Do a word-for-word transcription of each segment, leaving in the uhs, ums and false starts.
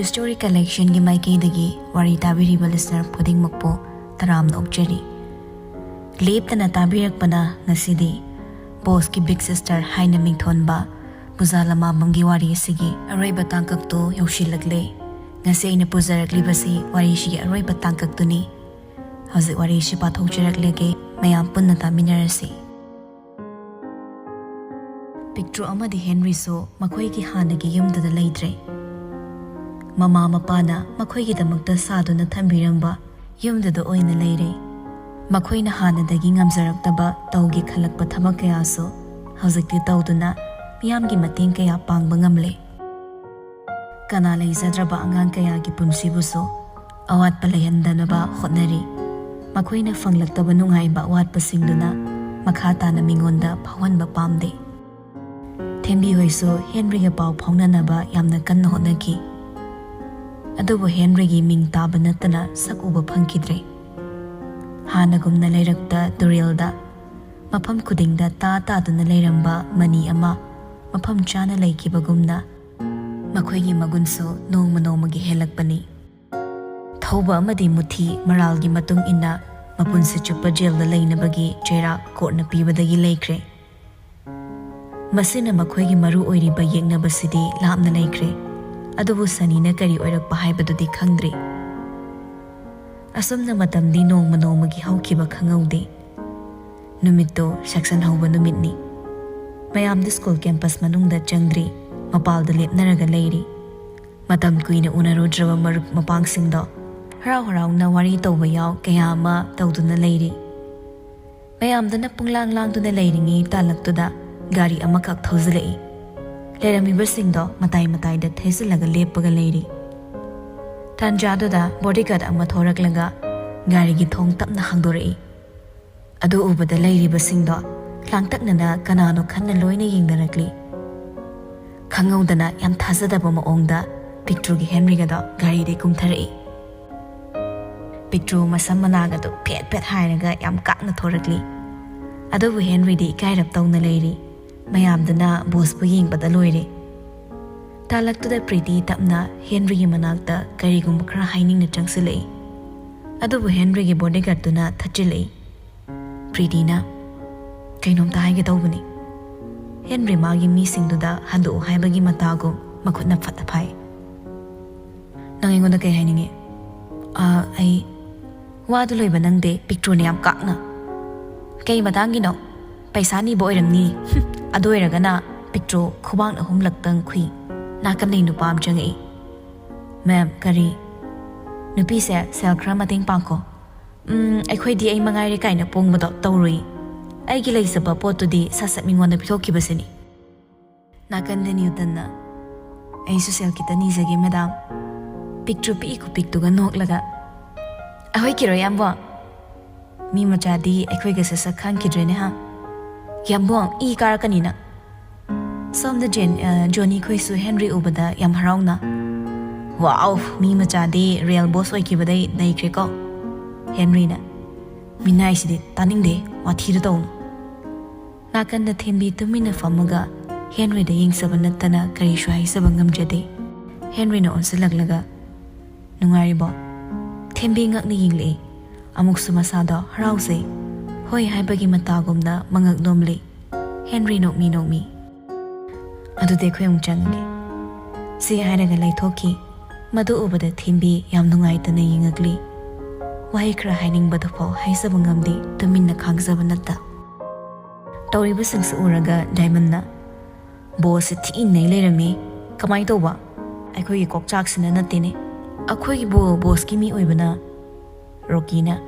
Story Collectionꯒꯤ ꯃꯥꯏꯀꯩꯗꯒꯤ ꯋꯥꯔꯤ ꯇꯥꯕꯤꯔꯤꯕ listener ꯈꯨꯗꯤꯡꯃꯛꯄꯨ ꯇꯔꯥꯝꯅ ꯑꯣꯛꯆꯔꯤ꯫ ꯂꯦꯞꯇꯅ ꯇꯥꯕꯤꯔꯛꯄꯅ ꯉꯁꯤꯗꯤ ꯕꯣꯁꯀꯤ big sister ꯍꯥꯏꯅ ꯃꯤꯡꯊꯣꯟꯕ ꯄꯨꯖꯥ ꯂꯃꯥꯕꯝꯒꯤ ꯋꯥꯔꯤ ꯑꯁꯤꯒꯤ ꯑꯔꯣꯏꯕ ꯇꯥꯡꯀꯛꯇꯨ ꯌꯧꯁꯤꯜꯂꯛꯂꯦ꯫ ꯉꯁꯤ ꯑꯩꯅ ꯄꯨꯖꯔꯛꯂꯤꯕꯁꯤ ꯋꯥꯔꯤꯁꯤꯒꯤ ꯑꯔꯣꯏꯕ ꯇꯥꯡꯀꯛꯇꯨꯅꯤ꯫ ꯍꯧꯖꯤꯛ ꯋꯥꯔꯤꯁꯤ ꯄꯥꯊꯣꯛꯆꯔꯛꯂꯒꯦ, ꯃꯌꯥꯝ ꯄꯨꯟꯅ ꯇꯥꯃꯤꯟꯅꯔꯁꯤ꯫ ꯄꯤꯛꯇ꯭ꯔꯨ ꯑꯃꯗꯤ ꯍꯦꯟꯔꯤꯁꯨ ꯃꯈꯣꯏꯒꯤ ꯍꯥꯟꯅꯒꯤ ꯌꯨꯝꯗꯨꯗ ꯂꯩꯇ꯭ꯔꯦ꯫ ꯃꯃꯥ ꯃꯄꯥꯅ ꯃꯈꯣꯏꯒꯤꯗꯃꯛꯇ ꯁꯥꯗꯨꯅ ꯊꯝꯕꯤꯔꯝꯕ ꯌꯨꯝꯗꯨꯗ ꯑꯣꯏꯅ ꯂꯩꯔꯦ꯫ ꯃꯈꯣꯏꯅ ꯍꯥꯟꯅꯗꯒꯤ ꯉꯝꯖꯔꯛꯇꯕ ꯇꯧꯒꯦ ꯈꯜꯂꯛꯄ ꯊꯕꯛ ꯀꯌꯥꯁꯨ ꯍꯧꯖꯤꯛꯇꯤ ꯇꯧꯗꯨꯅ ꯃꯤꯌꯥꯝꯒꯤ ꯃꯇꯦꯡ ꯀꯌꯥ ꯄꯥꯡꯕ ꯉꯝꯂꯦ꯫ ꯀꯅꯥ ꯂꯩꯖꯗ꯭ꯔꯕ ꯑꯉꯥꯡ ꯀꯌꯥꯒꯤ ꯄꯨꯟꯁꯤꯕꯨꯁꯨ ꯑꯋꯥꯠꯄ ꯂꯩꯍꯟꯗꯅꯕ ꯍꯣꯠꯅꯔꯤ꯫ ꯃꯈꯣꯏꯅ ꯐꯪꯂꯛꯇꯕ ꯅꯨꯡꯉꯥꯏꯕ ꯑꯋꯥꯠꯄꯁꯤꯡꯗꯨꯅ ꯃꯈꯥ ꯇꯥꯅ ꯃꯤꯉꯣꯟꯗ ꯐꯥꯎꯍꯟꯕ ꯄꯥꯝꯗꯦ꯫ ꯊꯦꯝꯕꯤ ꯍꯣꯏꯁꯨ ꯍꯦꯟꯔꯤꯒ ꯄꯥꯎ ꯐꯥꯎꯅꯅꯕ ꯌꯥꯝꯅ ꯀꯟꯅ ꯍꯣꯠꯅꯈꯤ꯫ ꯑꯗꯨꯕꯨ ꯍꯦꯟꯔꯤꯒꯤ ꯃꯤꯡ ꯇꯥꯕ ꯅꯠꯇꯅ ꯁꯛ ꯎꯕ ꯐꯪꯈꯤꯗ꯭ꯔꯦ꯫ ꯍꯥꯟꯅꯒꯨꯝꯅ ꯂꯩꯔꯛꯇ ꯇꯨꯔꯦꯜꯗ ꯃꯐꯝ ꯈꯨꯗꯤꯡꯗ ꯇꯥ ꯇꯥꯗꯨꯅ ꯂꯩꯔꯝꯕ ꯃꯅꯤ ꯑꯃ ꯃꯐꯝ ꯆꯥꯅ ꯂꯩꯈꯤꯕꯒꯨꯝꯅ ꯃꯈꯣꯏꯒꯤ ꯃꯒꯨꯟꯁꯨ ꯅꯣꯡꯃ ꯅꯣꯡꯃꯒꯤ ꯍꯦꯜꯂꯛꯄꯅꯤ꯫ ꯊꯧꯕ ꯑꯃꯗꯤ ꯃꯨꯊꯤ ꯃꯔꯥꯜꯒꯤ ꯃꯇꯨꯡ ꯏꯟꯅ ꯃꯄꯨꯟꯁꯤ ꯆꯨꯞꯄ ꯖꯦꯜꯗ ꯂꯩꯅꯕꯒꯤ ꯆꯩꯔꯥꯛ ꯀꯣꯔꯠꯅ ꯄꯤꯕꯗꯒꯤ ꯂꯩꯈ꯭ꯔꯦ꯫ ꯃꯁꯤꯅ ꯃꯈꯣꯏꯒꯤ ꯃꯔꯨ ꯑꯣꯏꯔꯤꯕ ꯌꯦꯛꯅꯕꯁꯤꯗꯤ ꯂꯥꯞꯅ ꯂꯩꯈ꯭ꯔꯦ꯫ ꯑꯗꯨꯕꯨ ꯁꯅꯤꯅ ꯀꯔꯤ ꯑꯣꯏꯔꯛꯄ ꯍꯥꯏꯕꯗꯨꯗꯤ ꯈꯪꯗ꯭ꯔꯤ꯫ ꯑꯁꯨꯝꯅ ꯃꯇꯝꯗꯤ ꯅꯣꯡꯃ ꯅꯣꯡꯃꯒꯤ ꯍꯧꯈꯤꯕ ꯈꯪꯍꯧꯗꯦ꯫ ꯅꯨꯃꯤꯠꯇꯨ section ꯍꯧꯕ ꯅꯨꯃꯤꯠꯅꯤ꯫ ꯃꯌꯥꯝꯗꯤ school campus ꯃꯅꯨꯡꯗ ꯆꯪꯗ꯭ꯔꯤ, ꯃꯄꯥꯜꯗ ꯂꯦꯞꯅꯔꯒ ꯂꯩꯔꯤ꯫ ꯃꯇꯝ ꯀꯨꯏꯅ ꯎꯅꯔꯨꯗ꯭ꯔꯕ ꯃꯔꯨꯞ ꯃꯄꯥꯡꯁꯤꯡꯗꯣ ꯍꯔꯥꯎ ꯍꯔꯥꯎꯅ ꯋꯥꯔꯤ ꯇꯧꯕ ꯌꯥꯎ ꯀꯌꯥ ꯑꯃ ꯇꯧꯗꯨꯅ ꯂꯩꯔꯤ꯫ ꯃꯌꯥꯝꯗꯨꯅ ꯄꯨꯡꯂꯥꯡ ꯂꯥꯡꯗꯨꯅ ꯂꯩꯔꯤꯉꯩ ꯇꯥꯂꯛꯇꯨꯗ ꯒꯥꯔꯤ ꯑꯃꯈꯛ ꯊꯧꯖꯤꯜꯂꯛꯏ꯫ ꯂꯩꯔꯝꯃꯤꯕꯁꯤꯡꯗꯣ ꯃꯇꯥꯏ ꯃꯇꯥꯏꯗ ꯊꯩꯖꯤꯜꯂꯒ ꯂꯦꯞꯄꯒ ꯂꯩꯔꯤ꯫ ꯇꯥꯟꯖꯥꯗꯨꯗ bodyguard ꯑꯃ ꯊꯣꯔꯛꯂꯒ ꯒꯥꯔꯤꯒꯤ ꯊꯣꯡ ꯇꯞꯅ ꯍꯥꯡꯗꯣꯔꯛꯏ꯫ ꯑꯗꯨ ꯎꯕꯗ ꯂꯩꯔꯤꯕꯁꯤꯡꯗꯣ ꯂꯥꯡꯇꯛꯅꯅ ꯀꯅꯥꯅꯣ ꯈꯟꯅ ꯂꯣꯏꯅ ꯌꯦꯡꯅꯔꯛꯂꯤ꯫ ꯈꯪꯍꯧꯗꯅ ꯌꯥꯝ ꯊꯥꯖꯗꯕ ꯃꯑꯣꯡꯗ ꯄꯤꯛꯇ꯭ꯔꯨꯒꯤ ꯍꯦꯟꯔꯤꯒꯗꯣ ꯒꯥꯔꯤꯗꯩ ꯀꯨꯝꯊꯔꯛꯏ꯫ ꯄꯤꯛꯇ꯭ꯔꯨ ꯃꯁꯝ ꯃꯅꯥꯒꯗꯣ ꯐꯦꯠ ꯐꯦꯠ ꯍꯥꯏꯔꯒ ꯌꯥꯝ ꯀꯥꯛꯅ ꯊꯣꯔꯛꯂꯤ꯫ ꯑꯗꯨꯕꯨ ꯍꯦꯟꯔꯤꯗꯤ ꯏꯀꯥꯏꯔꯞ ꯇꯧꯅ ꯂꯩꯔꯤ꯫ ꯃꯌꯥꯝꯗꯨꯅ ꯕꯣꯁꯄꯨ ꯌꯦꯡꯕꯗ ꯂꯣꯏꯔꯦ꯫ ꯇꯥꯂꯛꯇꯨꯗ ꯄ꯭ꯔꯤꯇꯤ ꯇꯞꯅ ꯍꯦꯟꯔꯤꯒꯤ ꯃꯅꯥꯛꯇ ꯀꯔꯤꯒꯨꯝꯕ ꯈꯔ ꯍꯥꯏꯅꯤꯡꯅ ꯆꯪꯁꯤꯜꯂꯛꯏ꯫ ꯑꯗꯨꯕꯨ ꯍꯦꯟꯔꯤꯒꯤ ꯕꯣꯗꯤꯒꯥꯔꯗꯇꯨꯅ ꯊꯠꯆꯤꯜꯂꯛꯏ꯫ ꯄ꯭ꯔꯤꯇꯤꯅ, "ꯀꯩꯅꯣꯝꯇ ꯍꯥꯏꯒꯦ ꯇꯧꯕꯅꯤ꯫" ꯍꯦꯟꯔꯤ ꯃꯥꯒꯤ ꯃꯤꯁꯤꯡꯗꯨꯗ ꯍꯟꯗꯣꯛꯎ ꯍꯥꯏꯕꯒꯤ ꯃꯇꯥꯒꯨꯝ ꯃꯈꯨꯠꯅ ꯐꯠ ꯐꯥꯏ꯫ "ꯅꯪ ꯑꯩꯉꯣꯟꯗ ꯀꯩ ꯍꯥꯏꯅꯤꯡꯉꯤ?" "ꯑ, ꯑꯩ..." "ꯋꯥꯗꯨ ꯂꯣꯏꯕ ꯅꯪꯗꯦ, ꯄꯤꯛꯇ꯭ꯔꯨꯅ ꯌꯥꯝ ꯀꯥꯛꯅ꯫" "ꯀꯩ ꯃꯇꯥꯡꯒꯤꯅꯣ?" "ꯄꯩꯁꯥ ꯅꯤꯕ ꯑꯣꯏꯔꯝꯅꯤ꯫" "ꯍꯨꯝ, ꯑꯗꯨ ꯑꯣꯏꯔꯒꯅ ꯄꯤꯛꯇ꯭ꯔꯨ ꯈꯨꯕꯥꯛꯅ ꯑꯍꯨꯝꯂꯛꯇꯪ ꯈꯨꯏ꯫" ꯅꯥꯀꯟꯗꯩ ꯅꯨꯄꯥ ꯑꯃ ꯆꯪꯉꯛꯏ꯫ "ꯃꯦꯝ, ꯀꯔꯤ?" "ꯅꯨꯄꯤꯁꯦ, ꯁꯦꯜ ꯈꯔ ꯃꯇꯦꯡ ꯄꯥꯡꯈꯣ꯫" "ꯎꯝ, ꯑꯩꯈꯣꯏꯗꯤ ꯑꯩ ꯃꯉꯥꯏꯔꯦ ꯀꯥꯏꯅ ꯄꯣꯡꯕꯗꯣ ꯇꯧꯔꯨꯏ꯫ ꯑꯩꯒꯤ ꯂꯩꯖꯕ ꯄꯣꯠꯇꯨꯗꯤ ꯁꯠ ꯁꯠ ꯃꯤꯉꯣꯟꯗ ꯄꯤꯊꯣꯛꯈꯤꯕꯁꯤꯅꯤ꯫" ꯅꯥꯀꯟꯗ ꯅ꯭ꯌꯨꯇꯟꯅ, "ꯑꯩꯁꯨ ꯁꯦꯜ ꯈꯤꯇ ꯅꯤꯖꯒꯦ, ꯃꯦꯗꯥꯝ꯫" ꯄꯤꯛꯇ꯭ꯔꯨ ꯄꯤꯛꯏ ꯈꯨꯄꯤꯛꯇꯨꯒ ꯅꯣꯛꯂꯒ, "ꯑꯩꯈꯣꯏ ꯀꯤꯔꯣ, ꯌꯥꯝꯕꯣ?" "ꯃꯤ ꯃꯆꯥꯗꯤ ꯑꯩꯈꯣꯏꯒ ꯁꯠ ꯁꯠ ꯈꯪꯈꯤꯗ꯭ꯔꯦꯅꯦ, ꯍꯥ?" "ꯌꯥꯝꯕꯣ, ꯏ ꯀꯥꯔꯛꯀꯅꯤ ꯅꯪ꯫" ꯁꯣꯝꯗ ꯖꯦꯟ-, ꯑ, ꯖꯣꯅꯤ ꯈꯣꯏꯁꯨ ꯍꯦꯟꯔꯤ ꯎꯕꯗ ꯌꯥꯝ ꯍꯔꯥꯎꯅ, "ꯋꯥꯎ, ꯃꯤ ꯃꯆꯥꯗꯤ ꯔꯤꯌꯦꯜ ꯕꯣꯁ ꯑꯣꯏꯈꯤꯕꯗꯩ ꯅꯩꯈ꯭ꯔꯦꯀꯣ꯫" ꯍꯦꯟꯔꯤꯅ, "ꯃꯤꯅꯥꯏꯁꯤꯗꯤ ꯇꯥꯅꯤꯡꯗꯦ, ꯋꯥꯊꯤꯗꯨ ꯇꯧꯅꯨ꯫" ꯅꯥꯀꯟꯗ ꯊꯦꯝꯕꯤ ꯇꯨꯃꯤꯟꯅ ꯐꯝꯃꯒ ꯍꯦꯟꯔꯤꯗ ꯌꯦꯡꯖꯕ ꯅꯠꯇꯅ ꯀꯔꯤꯁꯨ ꯍꯥꯏꯖꯕ ꯉꯝꯖꯗꯦ꯫ ꯍꯦꯟꯔꯤꯅ ꯑꯣꯟꯁꯤꯜꯂꯛꯂꯒ, "ꯅꯨꯡꯉꯥꯏꯔꯤꯕꯣ?" ꯊꯦꯝꯕꯤ ꯉꯛꯅ ꯌꯦꯡꯂꯛꯏ꯫ ꯑꯃꯨꯛꯁꯨ ꯃꯁꯥꯗꯣ ꯍꯔꯥꯎꯖꯩ꯫ ꯍꯣꯏ ꯍꯥꯏꯕꯒꯤ ꯃꯇꯥꯒꯨꯝꯅ ꯃꯉꯛ ꯅꯣꯝꯂꯤ꯫ ꯍꯦꯟꯔꯤ ꯅꯣꯛꯃꯤ ꯅꯣꯛꯃꯤ꯫ "ꯑꯗꯨꯗꯤ ꯑꯩꯈꯣꯏ ꯑꯃꯨꯛ ꯆꯪꯉꯒꯦ꯫" ꯁꯤ ꯍꯥꯏꯔꯒ ꯂꯩꯊꯣꯛꯈꯤ꯫ ꯃꯗꯨ ꯎꯕꯗ ꯊꯦꯝꯕꯤ ꯌꯥꯝ ꯅꯨꯡꯉꯥꯏꯇꯅ ꯌꯦꯡꯉꯛꯂꯤ꯫ ꯋꯥꯍꯩ ꯈꯔ ꯍꯥꯏꯅꯤꯡꯕꯗꯨꯐꯥꯎ ꯍꯥꯏꯖꯕ ꯉꯝꯗꯦ, ꯇꯨꯃꯤꯟꯅ ꯈꯥꯡꯖꯕ ꯅꯠꯇ꯫ ꯇꯧꯔꯤꯕꯁꯤꯡꯁꯨ ꯎꯔꯒ ꯗꯥꯏꯃꯟꯅ, "ꯕꯣꯁꯁꯦ ꯊꯤ ꯅꯩ ꯂꯩꯔꯝꯃꯤ꯫ ꯀꯃꯥꯏ ꯇꯧꯕ? ꯑꯩꯈꯣꯏꯒꯤ ꯀꯣꯛꯆꯥꯛꯁꯤꯅ ꯅꯠꯇꯦꯅꯦ꯫ ꯑꯩꯈꯣꯏꯒꯤꯕꯨ ꯕꯣꯁꯀꯤ ꯃꯤ ꯑꯣꯏꯕꯅ?" ꯔꯣꯀꯤꯅ,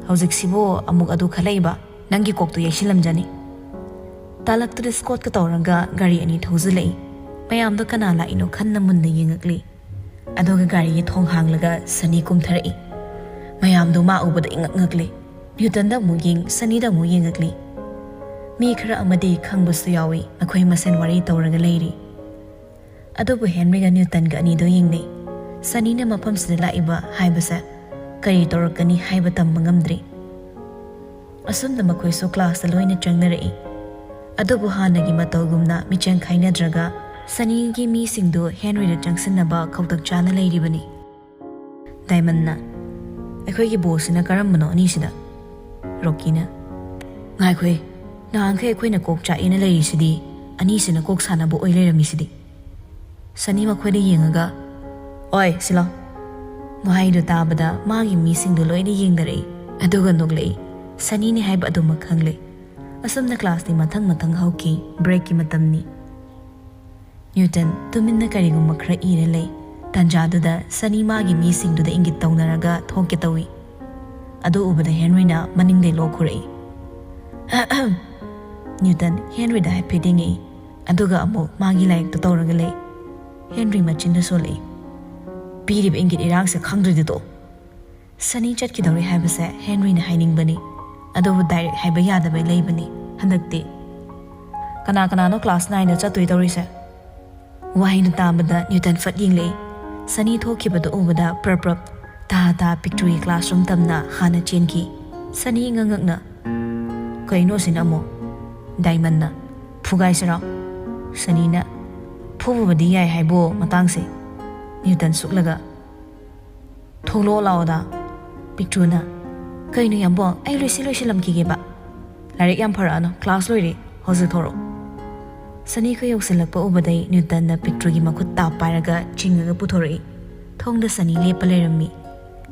"ꯍꯧꯖꯤꯛꯁꯤꯕꯨ ꯑꯃꯨꯛ ꯑꯗꯨ ꯈꯜꯂꯛꯏꯕ? ꯅꯪꯒꯤ ꯀꯣꯛꯇꯨ ꯌꯩꯁꯤꯜꯂꯝꯖꯅꯤ꯫" ꯇꯥꯂꯛꯇꯨꯗ ꯁ꯭ꯀꯣꯠꯀ ꯇꯧꯔꯒ ꯒꯥꯔꯤ ꯑꯅꯤ ꯊꯧꯖꯤꯜꯂꯛꯏ꯫ ꯃꯌꯥꯝꯗꯣ ꯀꯅꯥ ꯂꯥꯛꯏꯅꯣ ꯈꯟꯅ ꯃꯨꯟꯅ ꯌꯦꯡꯉꯛꯂꯤ꯫ ꯑꯗꯨꯒ ꯒꯥꯔꯤꯒꯤ ꯊꯣꯡ ꯍꯥꯡꯂꯒ ꯁꯅꯤ ꯀꯨꯝꯊꯔꯛꯏ꯫ ꯃꯌꯥꯝꯗꯣ ꯃꯥ ꯎꯕꯗ ꯏꯉꯛ ꯉꯛꯂꯤ꯫ ꯅ꯭ꯌꯨꯇꯟꯗ ꯑꯃꯨꯛ ꯌꯦꯡ, ꯁꯅꯤꯗ ꯑꯃꯨꯛ ꯌꯦꯡꯉꯛꯂꯤ꯫ ꯃꯤ ꯈꯔ ꯑꯃꯗꯤ ꯈꯪꯕꯁꯨ ꯌꯥꯎꯏ, ꯃꯈꯣꯏ ꯃꯁꯦꯟ ꯋꯥꯔꯤ ꯇꯧꯔꯒ ꯂꯩꯔꯤ꯫ ꯑꯗꯨꯕꯨ ꯍꯦꯟꯔꯤꯒ ꯅ꯭ꯌꯨꯇꯟꯒ ꯑꯅꯤꯗꯣ ꯌꯦꯡꯅꯩ꯫ ꯁꯅꯤꯅ ꯃꯐꯝꯁꯤꯗ ꯂꯥꯛꯏꯕ ꯍꯥꯏꯕꯁꯦ ꯀꯔꯤ ꯇꯧꯔꯛꯀꯅꯤ ꯍꯥꯏꯕ ꯇꯝꯕ ꯉꯝꯗ꯭ꯔꯤ꯫ ꯑꯁꯨꯝꯅ ꯃꯈꯣꯏꯁꯨ ꯀ꯭ꯂꯥꯁꯇ ꯂꯣꯏꯅ ꯆꯪꯅꯔꯛꯏ꯫ ꯑꯗꯨꯕꯨ ꯍꯥꯟꯅꯒꯤ ꯃꯇꯧꯒꯨꯝꯅ ꯃꯤꯆꯪ ꯈꯥꯏꯅꯗ꯭ꯔꯒ ꯁꯅꯤꯒꯤ ꯃꯤꯁꯤꯡꯗꯨ ꯍꯦꯟꯔꯤꯗ ꯆꯪꯁꯤꯟꯅꯕ ꯈꯧꯇꯛ ꯆꯥꯅ ꯂꯩꯔꯤꯕꯅꯤ꯫ ꯗꯥꯏꯃꯟꯅ, "ꯑꯩꯈꯣꯏꯒꯤ ꯕꯣꯁꯁꯤꯅ ꯀꯔꯝꯕꯅꯣ ꯑꯅꯤꯁꯤꯗ?" ꯔꯣꯀꯤꯅ, "ꯉꯥꯏꯈꯣꯍꯦ, ꯅꯍꯥꯟꯈꯩ ꯑꯩꯈꯣꯏꯅ ꯀꯣꯛ ꯆꯥꯛꯑꯦꯅ ꯂꯩꯔꯤꯁꯤꯗꯤ ꯑꯅꯤꯁꯤꯅ ꯀꯣꯛ ꯁꯥꯟꯅꯕ ꯑꯣꯏ ꯂꯩꯔꯝꯃꯤꯁꯤꯗꯤ?" ꯁꯅꯤ ꯃꯈꯣꯏꯗ ꯌꯦꯡꯉꯒ, "ꯑꯣꯏ, ꯁꯤꯂꯣ!" ꯋꯥꯍꯩꯗꯨ ꯇꯥꯕꯗ ꯃꯥꯒꯤ ꯃꯤꯁꯤꯡꯗꯨ ꯂꯣꯏꯅ ꯌꯦꯡꯅꯔꯛꯏ, ꯑꯗꯨꯒ ꯅꯣꯛꯂꯛꯏ꯫ ꯁꯅꯤꯅꯤ ꯍꯥꯏꯕ ꯑꯗꯨꯃꯛ ꯈꯪꯂꯦ꯫ ꯑꯁꯨꯝꯅ ꯀ꯭ꯂꯥꯁꯇꯤ ꯃꯊꯪ ꯃꯊꯪ ꯍꯧꯈꯤ꯫ ꯕ꯭ꯔꯦꯛꯀꯤ ꯃꯇꯝꯅꯤ꯫ ꯅ꯭ꯌꯨꯇꯟ ꯇꯨꯃꯤꯟꯅ ꯀꯔꯤꯒꯨꯝꯕ ꯈꯔ ꯏꯔ ꯂꯩ꯫ ꯇꯥꯟꯖꯥꯗꯨꯗ ꯁꯅꯤ ꯃꯥꯒꯤ ꯃꯤꯁꯤꯡꯗꯨꯗ ꯏꯪꯒꯤꯠ ꯇꯧꯅꯔꯒ ꯊꯣꯛꯀꯦ ꯇꯧꯏ꯫ ꯑꯗꯨ ꯎꯕꯗ ꯍꯦꯟꯔꯤꯅ ꯃꯅꯤꯡꯗꯩ ꯂꯣꯛ ꯈꯨꯔꯛꯏ꯫ "ꯑꯍꯝ!" ꯅ꯭ꯌꯨꯇꯟ ꯍꯦꯟꯔꯤꯗ ꯍꯥꯏꯐꯦꯠ ꯌꯦꯡꯉꯛꯏ, ꯑꯗꯨꯒ ꯑꯃꯨꯛ ꯃꯥꯒꯤ ꯂꯥꯏꯔꯤꯛꯇꯨ ꯇꯧꯔꯒ ꯂꯩ꯫ ꯍꯦꯟꯔꯤ ꯃꯆꯤꯟꯗ ꯁꯣꯜꯂꯛꯏ꯫ "ꯄꯤꯔꯤꯕ ꯏꯪꯒꯤꯠ ꯏꯔꯥꯡꯁꯦ ꯈꯪꯗ꯭ꯔꯗꯤ ꯇꯣꯛꯑꯣ!" ꯁꯅꯤ ꯆꯠꯈꯤꯗꯧꯔꯦ ꯍꯥꯏꯕꯁꯦ ꯍꯦꯟꯔꯤꯅ ꯍꯥꯏꯅꯤꯡꯕꯅꯤ, ꯑꯗꯨꯕꯨ ꯗꯥꯏꯔꯦꯛ ꯍꯥꯏꯕ ꯌꯥꯗꯕꯩ ꯂꯩꯕꯅꯤ ꯍꯟꯗꯛꯇꯤ꯫ "ꯀꯅꯥ ꯀꯅꯥꯅꯣ ꯀ꯭ꯂꯥꯁ ꯅꯥꯏꯟꯗ ꯆꯠꯇꯣꯏ ꯇꯧꯔꯤꯁꯦ?" ꯋꯥꯍꯩꯗꯨ ꯇꯥꯕꯗ ꯅ꯭ꯌꯨꯇꯟ ꯐꯠ ꯌꯦꯡꯂꯛꯏ꯫ ꯁꯅꯤ ꯊꯣꯛꯈꯤꯕꯗꯨ ꯎꯕꯗ ꯄ꯭ꯔꯞ ꯄ꯭ꯔꯞ ꯇꯥ ꯇꯥ ꯄꯤꯛꯇ꯭ꯔꯨꯒꯤ ꯀ꯭ꯂꯥꯁꯔꯨꯝ ꯇꯝꯅ ꯍꯥꯟꯅ ꯆꯦꯟꯈꯤ꯫ ꯁꯅꯤ ꯉꯛ ꯉꯛꯅ, "ꯀꯩꯅꯣ ꯁꯤꯅ ꯑꯃꯨꯛ?" ꯗꯥꯏꯃꯟꯅ, "ꯐꯨꯒꯥꯏꯁꯤꯔꯣ?" ꯁꯅꯤꯅ, "ꯐꯨꯕꯕꯨꯗꯤ ꯌꯥꯏ ꯍꯥꯏꯕꯣ ꯃꯇꯥꯡꯁꯦ꯫" ꯅ꯭ꯌꯨꯇꯟ ꯁꯨꯛꯂꯒ, "ꯊꯣꯛꯂꯛꯑꯣ ꯂꯥꯛꯑꯣꯗ꯫" ꯄꯤꯛꯇ꯭ꯔꯨꯅ, "ꯀꯩꯅꯣ ꯌꯥꯝꯕꯣ, ꯑꯩ ꯂꯣꯏꯁꯤ ꯂꯣꯏꯁꯤꯜꯂꯝꯈꯤꯒꯦꯕ꯫ ꯂꯥꯏꯔꯤꯛ ꯌꯥꯝ ꯐꯔꯛꯑꯅꯨ, ꯀ꯭ꯂꯥꯁ ꯂꯣꯏꯔꯦ, ꯍꯧꯖꯤꯛ ꯊꯣꯔꯛꯑꯣ꯫" ꯁꯅꯤ ꯈꯣꯏ ꯌꯧꯁꯤꯜꯂꯛꯄ ꯎꯕꯗꯩ ꯅ꯭ꯌꯨꯇꯟꯅ ꯄꯤꯛꯇ꯭ꯔꯨꯒꯤ ꯃꯈꯨꯠ ꯇꯥꯞ ꯄꯥꯏꯔꯒ ꯆꯤꯡꯉꯒ ꯄꯨꯊꯣꯔꯛꯏ꯫ ꯊꯣꯡꯗ ꯁꯅꯤ ꯂꯦꯞꯄ ꯂꯩꯔꯝꯃꯤ꯫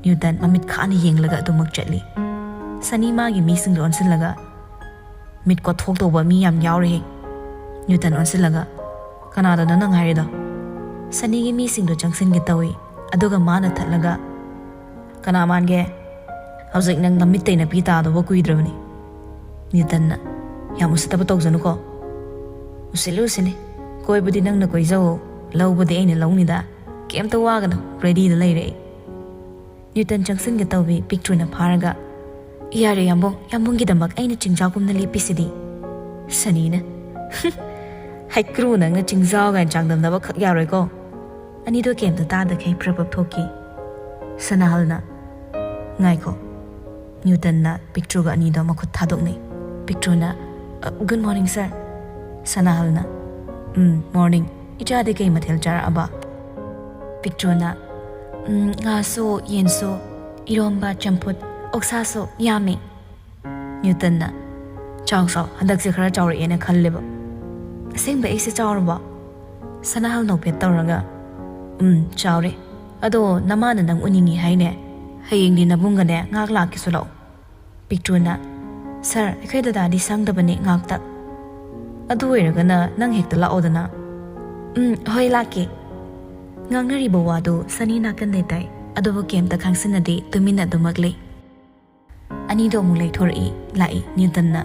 ꯅ꯭ꯌꯨꯇꯟ ꯃꯃꯤꯠ ꯈꯥꯅ ꯌꯦꯡꯂꯒ ꯑꯗꯨꯃꯛ ꯆꯠꯂꯤ꯫ ꯁꯅꯤ ꯃꯥꯒꯤ ꯃꯤꯁꯤꯡꯗ ꯑꯣꯟꯁꯤꯜꯂꯒ, "ꯃꯤꯠ ꯀꯣꯠꯊꯣꯛ ꯇꯧꯕ ꯃꯤ ꯌꯥꯝ ꯌꯥꯎꯔꯦꯍꯦ꯫" ꯅ꯭ꯌꯨꯇꯟ ꯑꯣꯟꯁꯤꯜꯂꯒ, "ꯀꯅꯥꯗꯅꯣ ꯅꯪ ꯍꯥꯏꯔꯤꯗꯣ?" ꯁꯅꯤꯒꯤ ꯃꯤꯁꯤꯡꯗꯣ ꯆꯪꯁꯤꯟꯒꯦ ꯇꯧꯏ, ꯑꯗꯨꯒ ꯃꯥꯅ ꯊꯠꯂꯒ, "ꯀꯅꯥ ꯃꯥꯟꯒꯦ? ꯍꯧꯖꯤꯛ ꯅꯪ ꯅꯃꯤꯠꯇꯩ ꯅꯄꯤ ꯇꯥꯗꯧꯕ ꯀꯨꯏꯗ꯭ꯔꯕꯅꯤ꯫" ꯅ꯭ꯌꯨꯇꯟꯅ, "ꯌꯥꯝ ꯎꯁꯤꯠꯇꯕ ꯇꯧꯖꯅꯨꯀꯣ꯫" "ꯎꯁꯤꯠꯂꯤ, ꯎꯁꯤꯠꯂꯤ꯫ ꯀꯣꯏꯕꯗꯤ ꯅꯪꯅ ꯀꯣꯏꯖꯧ, ꯂꯧꯕꯗꯤ ꯑꯩꯅ ꯂꯧꯅꯤꯗ꯫ ꯀꯩꯝꯇ ꯋꯥꯒꯅꯨ, ꯔꯦꯗꯤꯗ ꯂꯩꯔꯦ ꯑꯩ꯫" ꯅ꯭ꯌꯨꯇꯟ ꯆꯪꯁꯤꯟꯒꯦ ꯇꯧꯏ, ꯄꯤꯛꯇ꯭ꯔꯨꯅ ꯐꯥꯔꯒ, "ꯌꯥꯔꯦ ꯌꯥꯝꯕꯨꯡ, ꯌꯥꯝꯕꯨꯡꯒꯤꯗꯃꯛ ꯑꯩꯅ ꯆꯤꯡꯖꯥꯎꯒꯨꯝꯅ ꯂꯦꯞꯄꯤꯁꯤꯗꯤ꯫" ꯁꯅꯤꯅ, "ꯍꯩꯀ꯭ꯔꯨ, ꯅꯪꯅ ꯆꯤꯡꯖꯥꯎ ꯀꯥꯏꯅ ꯆꯥꯡꯗꯝꯅꯕ ꯈꯛ ꯌꯥꯔꯣꯏꯀꯣ꯫" ꯑꯅꯤꯗꯣ ꯀꯩꯝꯇ ꯇꯥꯗꯈꯩ ꯄ꯭ꯔꯞ ꯄ꯭ꯔꯞ ꯊꯣꯛꯈꯤ꯫ ꯁꯅꯥꯍꯜꯅ, "ꯉꯥꯏꯈꯣ꯫" ꯅ꯭ꯌꯨꯇꯟꯅ ꯄꯤꯛꯇ꯭ꯔꯨꯒ ꯑꯅꯤꯗꯣ ꯃꯈꯨꯠ ꯊꯥꯗꯣꯛꯅꯩ꯫ ꯄꯤꯛꯇ꯭ꯔꯨꯅ, "ꯑ, good morning, sir꯫" ꯁꯅꯥꯍꯜꯅ, "ꯎꯝ, morning꯫ "ꯏꯆꯥꯗꯤ ꯀꯩ ꯃꯊꯦꯜ ꯆꯥꯔꯛꯑꯕ?" ꯄꯤꯛꯇ꯭ꯔꯨꯅ, "ꯎꯝ, ꯉꯥꯁꯨ, ꯌꯦꯟꯁꯨ, ꯏꯔꯣꯝꯕ, ꯆꯝꯐꯨꯠ, ꯑꯣꯛꯁꯥꯁꯨ ꯌꯥꯝꯃꯤ꯫" ꯅ꯭ꯌꯨꯇꯟꯅ, "ꯆꯥꯎ ꯆꯥꯎ, ꯍꯟꯗꯛꯁꯦ ꯈꯔ ꯆꯥꯎꯔꯛꯑꯦꯅ ꯈꯜꯂꯦꯕ꯫ ꯑꯁꯦꯡꯕ ꯑꯩꯁꯦ ꯆꯥꯎꯔꯕꯣ?" ꯁꯅꯥꯍꯜ ꯅꯣꯛꯐꯦꯠ ꯇꯧꯔꯒ, "ꯎꯝ, ꯆꯥꯎꯔꯦ꯫ ꯑꯗꯣ ꯅꯃꯥꯅ ꯅꯪ ꯎꯅꯤꯡꯉꯤ ꯍꯥꯏꯅꯦ꯫ ꯍꯌꯦꯡꯗꯤ ꯅꯕꯨꯡꯒꯅꯦ ꯉꯥꯏꯍꯥꯛ ꯂꯥꯛꯀꯦꯁꯨ ꯂꯥꯛꯑꯣ꯫" ꯄꯤꯛꯇ꯭ꯔꯨꯅ, "ꯁꯥꯔ, ꯑꯩꯈꯣꯏ ꯗꯗꯥꯗꯤ ꯁꯪꯗꯕꯅꯦ ꯉꯥꯛꯇ꯫ ꯑꯗꯨ ꯑꯣꯏꯔꯒꯅ ꯅꯪ ꯍꯦꯛꯇ ꯂꯥꯛꯑꯣꯗꯅ꯫" "ꯎꯝ, ꯍꯣꯏ, ꯂꯥꯛꯀꯦ꯫" ꯉꯥꯡꯅꯔꯤꯕ ꯋꯥꯗꯨ ꯁꯅꯤ ꯅꯥꯀꯟꯗꯩ ꯇꯥꯏ, ꯑꯗꯨꯕꯨ ꯀꯩꯝꯇ ꯈꯪꯁꯤꯟꯅꯗꯦ, ꯇꯨꯃꯤꯟꯅ ꯑꯗꯨꯃꯛ ꯂꯩ꯫ ꯑꯅꯤꯗꯣ ꯑꯃꯨꯛ ꯂꯩꯊꯣꯔꯛꯏ, ꯂꯥꯛꯏ ꯅ꯭ꯌꯨꯇꯟꯅ꯫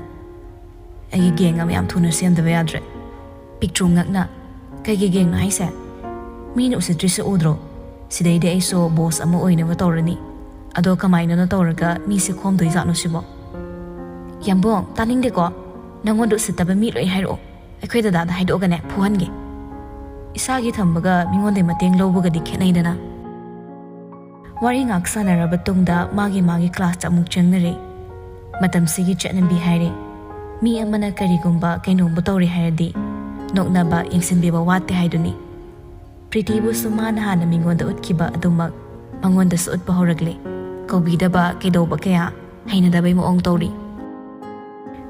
"ꯑꯩꯒꯤ ꯒꯦꯡ ꯑꯃ ꯌꯥꯝ ꯊꯨꯅ ꯁꯦꯝꯗꯕ ꯌꯥꯗ꯭ꯔꯦ꯫" ꯄꯤꯛꯇ꯭ꯔꯨ ꯉꯛꯅ, "ꯀꯩꯒꯤ ꯒꯦꯡꯅꯣ ꯍꯥꯏꯁꯦ? ꯃꯤꯅ ꯎꯁꯤꯠꯇ꯭ꯔꯤꯁꯦ ꯎꯗ꯭ꯔꯣ? ꯁꯤꯗꯩꯗꯤ ꯑꯩꯁꯨ ꯕꯣꯁ ꯑꯃ ꯑꯣꯏꯅꯕ ꯇꯧꯔꯅꯤ꯫ ꯑꯗꯣ ꯀꯃꯥꯏꯅꯅꯣ ꯇꯧꯔꯒ ꯃꯤꯁꯦ ꯈꯣꯝꯗꯣꯏꯖꯥꯠꯅꯣ ꯁꯤꯕꯣ?" "ꯌꯥꯝꯕꯨꯡ, ꯇꯥꯅꯤꯡꯗꯦꯀꯣ꯫ ꯅꯪꯉꯣꯟꯗ ꯎꯁꯤꯠꯇꯕ ꯃꯤ ꯂꯣꯏ ꯍꯥꯏꯔꯛꯑꯣ꯫ ꯑꯩꯈꯣꯏ ꯗꯗꯥꯗ ꯍꯥꯏꯗꯣꯛꯑꯒꯅꯦ ꯐꯨꯍꯟꯒꯦ꯫" ꯏꯁꯥꯒꯤ ꯊꯝꯕꯒ ꯃꯤꯉꯣꯟꯗꯩ ꯃꯇꯦꯡ ꯂꯧꯕꯒꯗꯤ ꯈꯦꯠꯅꯩꯗꯅ꯫ ꯋꯥꯔꯤ ꯉꯥꯛ ꯁꯥꯟꯅꯔꯕ ꯇꯨꯡꯗ ꯃꯥꯒꯤ ꯃꯥꯒꯤ ꯀ꯭ꯂꯥꯁꯇ ꯑꯃꯨꯛ ꯆꯪꯅꯔꯦ꯫ ꯃꯇꯝꯁꯤꯒꯤ ꯆꯠꯅꯕꯤ ꯍꯥꯏꯔꯦ, ꯃꯤ ꯑꯃꯅ ꯀꯔꯤꯒꯨꯝꯕ ꯀꯩꯅꯣꯝꯕꯨ ꯇꯧꯔꯦ ꯍꯥꯏꯔꯗꯤ ꯅꯣꯛꯅꯕ, ꯌꯦꯡꯁꯤꯟꯕꯤꯕ ꯋꯥꯠꯇꯦ ꯍꯥꯏꯗꯨꯅꯤ꯫ ꯄ꯭ꯔꯤꯇꯤꯕꯨꯁꯨ ꯃꯥꯅ ꯍꯥꯟꯅ ꯃꯤꯉꯣꯟꯗ ꯎꯠꯈꯤꯕ ꯑꯗꯨꯃꯛ ꯃꯉꯣꯟꯗꯁꯨ ꯎꯠꯄ ꯍꯧꯔꯛꯂꯦ꯫ ꯀꯧꯕꯤꯗꯕ, ꯀꯩꯗꯧꯕ ꯀꯌꯥ, ꯍꯩꯅꯗꯕꯩ ꯃꯑꯣꯡ ꯇꯧꯔꯤ꯫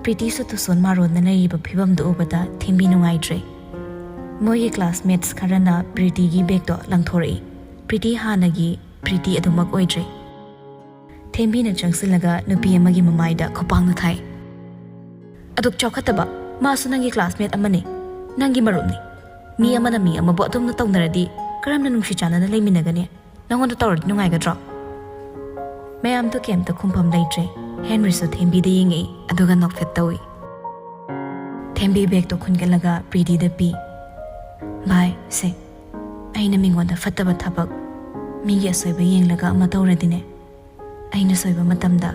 ꯄ꯭ꯔꯤꯇꯤꯁꯨ ꯇꯨꯁꯣꯟ ꯃꯥꯔꯣꯟꯅ ꯂꯩꯔꯤꯕ ꯐꯤꯕꯝꯗꯨ ꯎꯕꯗ ꯊꯦꯝꯕꯤ ꯅꯨꯡꯉꯥꯏꯇ꯭ꯔꯦ꯫ ꯃꯣꯏꯒꯤ ꯀ꯭ꯂꯥꯁꯃꯦꯠꯁ ꯈꯔꯅ ꯄ꯭ꯔꯤꯇꯤꯒꯤ ꯕꯦꯒꯇꯣ ꯂꯪꯊꯣꯔꯛꯏ꯫ ꯄ꯭ꯔꯤꯇꯤ ꯍꯥꯟꯅꯒꯤ ꯄ꯭ꯔꯤꯇꯤ ꯑꯗꯨꯃꯛ ꯑꯣꯏꯗ꯭ꯔꯦ꯫ ꯊꯦꯝꯕꯤꯅ ꯆꯪꯁꯤꯜꯂꯒ ꯅꯨꯄꯤ ꯑꯃꯒꯤ ꯃꯃꯥꯏꯗ ꯈꯨꯄꯥꯛꯅ ꯊꯥꯏ꯫ "ꯑꯗꯨꯛ ꯆꯥꯎꯈꯠꯇꯕ, ꯃꯥꯁꯨ ꯅꯪꯒꯤ ꯀ꯭ꯂꯥꯁꯃꯦꯠ ꯑꯃꯅꯤ, ꯅꯪꯒꯤ ꯃꯔꯨꯞꯅꯤ꯫ ꯃꯤ ꯑꯃꯅ ꯃꯤ ꯑꯃꯕꯨ ꯑꯗꯨꯝꯅ ꯇꯧꯅꯔꯗꯤ ꯀꯔꯝꯅ ꯅꯨꯡꯁꯤ ꯆꯥꯟꯅꯅ ꯂꯩꯃꯤꯟꯅꯒꯅꯤ? ꯅꯪꯉꯣꯟꯗ ꯇꯧꯔꯗꯤ ꯅꯨꯡꯉꯥꯏꯒꯗ꯭ꯔꯣ?" ꯃꯌꯥꯝꯗꯨ ꯀꯩꯝꯇ ꯈꯨꯝꯐꯝ ꯂꯩꯇ꯭ꯔꯦ꯫ ꯍꯦꯟꯔꯤꯁꯨ ꯊꯦꯝꯕꯤꯗ ꯌꯦꯡꯉꯛꯏ, ꯑꯗꯨꯒ ꯅꯣꯛꯐꯦꯠ ꯇꯧꯏ꯫ ꯊꯦꯝꯕꯤ ꯕꯦꯒꯇꯣ ꯈꯨꯟꯒꯠꯂꯒ ꯄ꯭ꯔꯤꯇꯤꯗ ꯄꯤ꯫ "ꯚꯥꯏ, ꯁꯦ, ꯑꯩꯅ ꯃꯤꯉꯣꯟꯗ ꯐꯠꯇꯕ ꯊꯕꯛ, ꯃꯤꯒꯤ ꯑꯁꯣꯏꯕ ꯌꯦꯡꯂꯒ ꯑꯃ ꯇꯧꯔꯗꯤꯅꯦ, ꯑꯩꯅ ꯁꯣꯏꯕ ꯃꯇꯝꯗ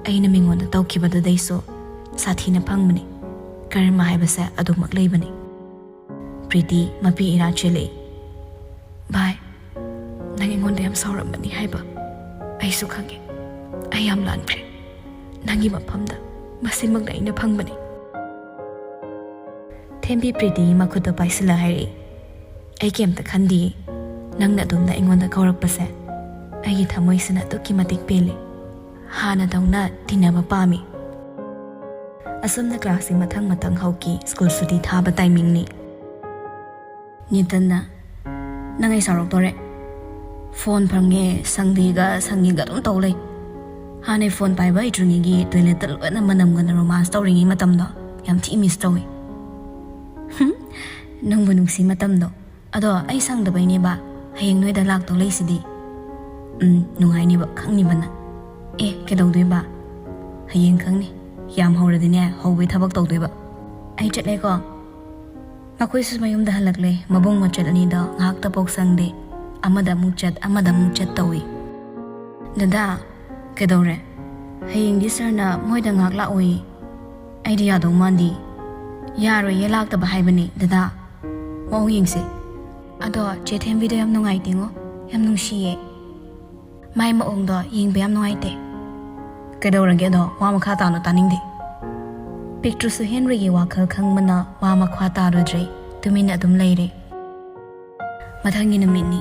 ꯑꯩꯅ ꯃꯤꯉꯣꯟꯗ ꯇꯧꯈꯤꯕꯗꯨꯗꯩꯁꯨ ꯁꯥꯊꯤꯅ ꯐꯪꯕꯅꯤ꯫ ꯀꯔꯃ ꯍꯥꯏꯕꯁꯦ ꯑꯗꯨꯃꯛ ꯂꯩꯕꯅꯤ꯫" ꯄ꯭ꯔꯤꯇꯤ ꯃꯄꯤ ꯏꯔꯥ ꯆꯦꯜꯂꯛꯏ꯫ "ꯚꯥꯏ, ꯅꯪ ꯑꯩꯉꯣꯟꯗ ꯌꯥꯝ ꯁꯥꯎꯔꯝꯕꯅꯤ ꯍꯥꯏꯕ ꯑꯩꯁꯨ ꯈꯪꯉꯦ꯫ ꯑꯩ ꯌꯥꯝ ꯂꯥꯟꯈ꯭ꯔꯦ꯫ ꯅꯪꯒꯤ ꯃꯐꯝꯗ ꯃꯁꯤꯃꯛꯅ ꯑꯩꯅ ꯐꯪꯕꯅꯤ꯫" ꯊꯦꯝꯕꯤ ꯄ꯭ꯔꯤꯇꯤꯒꯤ ꯃꯈꯨꯠꯇ ꯄꯥꯏꯁꯤꯜꯂ ꯍꯥꯏꯔꯛꯏ꯫ ꯑꯩ ꯀꯩꯝꯇ ꯈꯟꯗꯤꯌꯦ꯫ ꯅꯪꯅ ꯑꯗꯨꯝꯅ ꯑꯩꯉꯣꯟꯗ ꯀꯧꯔꯛꯄꯁꯦ ꯑꯩꯒꯤ ꯊꯃꯣꯏꯁꯤꯅ ꯑꯗꯨꯛꯀꯤ ꯃꯇꯤꯛ ꯄꯦꯜꯂꯤ꯫ ꯍꯥꯟꯅꯗꯧꯅ ꯇꯤꯟꯅꯕ ꯄꯥꯝꯃꯤ꯫ ꯑꯁꯨꯝꯅ ꯀ꯭ꯂꯥꯁꯁꯤ ꯃꯊꯪ ꯃꯊꯪ ꯍꯧꯈꯤ꯫ ꯁ꯭ꯀꯨꯜ ꯁꯨꯇꯤ ꯊꯥꯕ ꯇꯥꯏꯃꯤꯡꯅꯤ꯫ ꯅ꯭ꯌꯨꯇꯟꯅ, "ꯅꯪ ꯑꯩ ꯁꯥꯎꯔꯛꯇꯣꯔꯦ꯫ ꯐꯣꯟ ꯐꯪꯉꯦ, ꯁꯪꯗꯦꯒ ꯁꯪꯉꯦꯒ ꯑꯗꯨꯝ ꯇꯧ ꯂꯩ꯫ ꯍꯥꯟꯅꯩ ꯐꯣꯟ ꯄꯥꯏꯕ ꯍꯩꯇ꯭ꯔꯤꯉꯩꯒꯤ ꯇꯣꯏꯂꯦꯠꯇ ꯂꯣꯏꯅ ꯃꯅꯝꯒꯅ ꯔꯣꯃꯥꯟꯁ ꯇꯧꯔꯤꯉꯩ ꯃꯇꯝꯗꯣ ꯌꯥꯝ ꯊꯤ ꯃꯤꯁ ꯇꯧꯏ꯫" "ꯍꯨꯝ, ꯅꯪꯕꯨ ꯅꯨꯡꯁꯤ ꯃꯇꯝꯗꯣ꯫ ꯑꯗꯣ ꯑꯩ ꯁꯪꯗꯕꯩꯅꯦꯕ꯫ ꯍꯌꯦꯡ ꯅꯣꯏꯗ ꯂꯥꯛꯇꯧ ꯂꯩꯁꯤꯗꯤ꯫" "ꯎꯝ, ꯅꯨꯡꯉꯥꯏꯅꯤꯕ, ꯈꯪꯅꯤꯕ ꯅꯪ꯫" "ꯑꯦ, ꯀꯩꯗꯧꯗꯣꯏꯕ? ꯍꯌꯦꯡ ꯈꯪꯅꯤ꯫ ꯌꯥꯝ ꯍꯧꯔꯗꯤꯅꯦ, ꯍꯧꯕꯩ ꯊꯕꯛ ꯇꯧꯗꯣꯏꯕ꯫" "ꯑꯩ ꯆꯠꯂꯦꯀꯣ꯫" ꯃꯈꯣꯏꯁꯨ ꯃꯌꯨꯝꯗ ꯍꯜꯂꯛꯂꯦ꯫ ꯃꯕꯨꯡ ꯃꯆꯜ ꯑꯅꯤꯗꯣ ꯉꯥꯏꯍꯥꯛꯇ ꯄꯣꯛ ꯁꯪꯗꯦ꯫ ꯑꯃꯗ ꯑꯃꯨꯛ ꯆꯠ, ꯑꯃꯗ ꯑꯃꯨꯛ ꯆꯠ ꯇꯧꯏ꯫ "ꯗꯗꯥ, ꯀꯩꯗꯧꯔꯦ?" "ꯍꯌꯦꯡꯗꯤ ꯁꯥꯔꯅ ꯃꯣꯏꯗ ꯉꯥꯏꯍꯥꯛ ꯂꯥꯛꯑꯣꯌꯦ꯫" "ꯑꯩꯗꯤ ꯌꯥꯗꯧ ꯃꯥꯟꯗꯦ꯫" "ꯌꯥꯔꯣꯏꯌꯦ, ꯂꯥꯛꯇꯕ ꯍꯥꯏꯕꯅꯤ ꯗꯗꯥ꯫ ꯃꯑꯣꯡ ꯌꯦꯡꯁꯤ꯫" "ꯑꯗꯣ ꯆꯦ ꯊꯦꯝꯕꯤꯗꯣ ꯌꯥꯝ ꯅꯨꯡꯉꯥꯏꯇꯦꯉꯣ, ꯌꯥꯝ ꯅꯨꯡꯁꯤꯌꯦ꯫ ꯃꯥꯏ ꯃꯑꯣꯡꯗꯣ ꯌꯦꯡꯕ ꯌꯥꯝ ꯅꯨꯡꯉꯥꯏꯇꯦ꯫" "ꯀꯩꯗꯧꯔꯒꯦ ꯑꯗꯣ? ꯋꯥ ꯃꯈꯥ ꯇꯥꯅ ꯇꯥꯅꯤꯡꯗꯦ꯫" ꯄꯤꯛꯇ꯭ꯔꯨꯁꯨ ꯍꯦꯟꯔꯤꯒꯤ ꯋꯥꯈꯜ ꯈꯪꯕꯅ ꯋꯥ ꯃꯈꯥ ꯇꯥꯔꯨꯗ꯭ꯔꯦ, ꯇꯨꯃꯤꯟꯅ ꯑꯗꯨꯝ ꯂꯩꯔꯦ꯫ ꯃꯊꯪꯒꯤ ꯅꯨꯃꯤꯠꯅꯤ꯫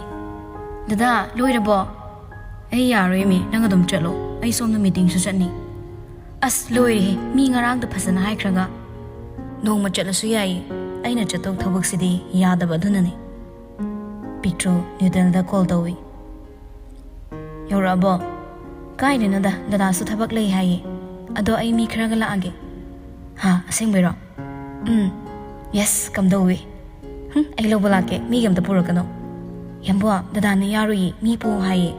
"ꯗꯗꯥ, ꯂꯣꯏꯔꯕꯣ?" "ꯑꯩ ꯌꯥꯔꯣꯏꯃꯤ, ꯅꯪ ꯑꯗꯨꯝ ꯆꯠꯂꯣ, ꯑꯩ ꯁꯣꯝꯗ ꯃꯤꯇꯤꯡꯁꯨ ꯆꯠꯅꯤ꯫" "ꯑꯁ, ꯂꯣꯏꯔꯦꯍꯦ, ꯃꯤ ꯉꯔꯥꯡꯗ ꯐꯖꯅ ꯍꯥꯏꯈ꯭ꯔꯒ꯫" "ꯅꯣꯡꯃ ꯆꯠꯂꯁꯨ ꯌꯥꯏꯌꯦ, ꯑꯩꯅ ꯆꯠꯇꯧ ꯊꯕꯛꯁꯤꯗꯤ ꯌꯥꯗꯕ ꯑꯗꯨꯅꯅꯦ꯫" ꯄꯤꯛꯇ꯭ꯔꯨ ꯅ꯭ꯌꯨꯇꯟꯗ ꯀꯣꯜ ꯇꯧꯏ꯫ "ꯌꯧꯔꯛꯑꯕꯣ?" "ꯀꯥꯏꯗꯩꯅꯣꯗ, ꯗꯗꯥꯁꯨ ꯊꯕꯛ ꯂꯩ ꯍꯥꯏꯌꯦ꯫ ꯑꯗꯣ ꯑꯩ ꯃꯤ ꯈꯔꯒ ꯂꯥꯛꯑꯒꯦ꯫" "ꯍꯥ, ꯑꯁꯦꯡꯕꯩꯔꯣ?" "ꯎꯝ꯫" "ꯌꯦꯁ, ꯀꯝꯗꯧꯋꯤ?" "ꯍꯨꯝ, ꯑꯩ ꯂꯧꯕ ꯂꯥꯛꯀꯦ, ꯃꯤꯒ ꯑꯝꯇ ꯄꯨꯔꯛꯀꯅꯣ꯫" "ꯌꯥꯝꯕꯣ, ꯗꯗꯥꯅ ꯌꯥꯔꯣꯏꯌꯦ, ꯃꯤ ꯄꯨ ꯍꯥꯏꯌꯦ꯫"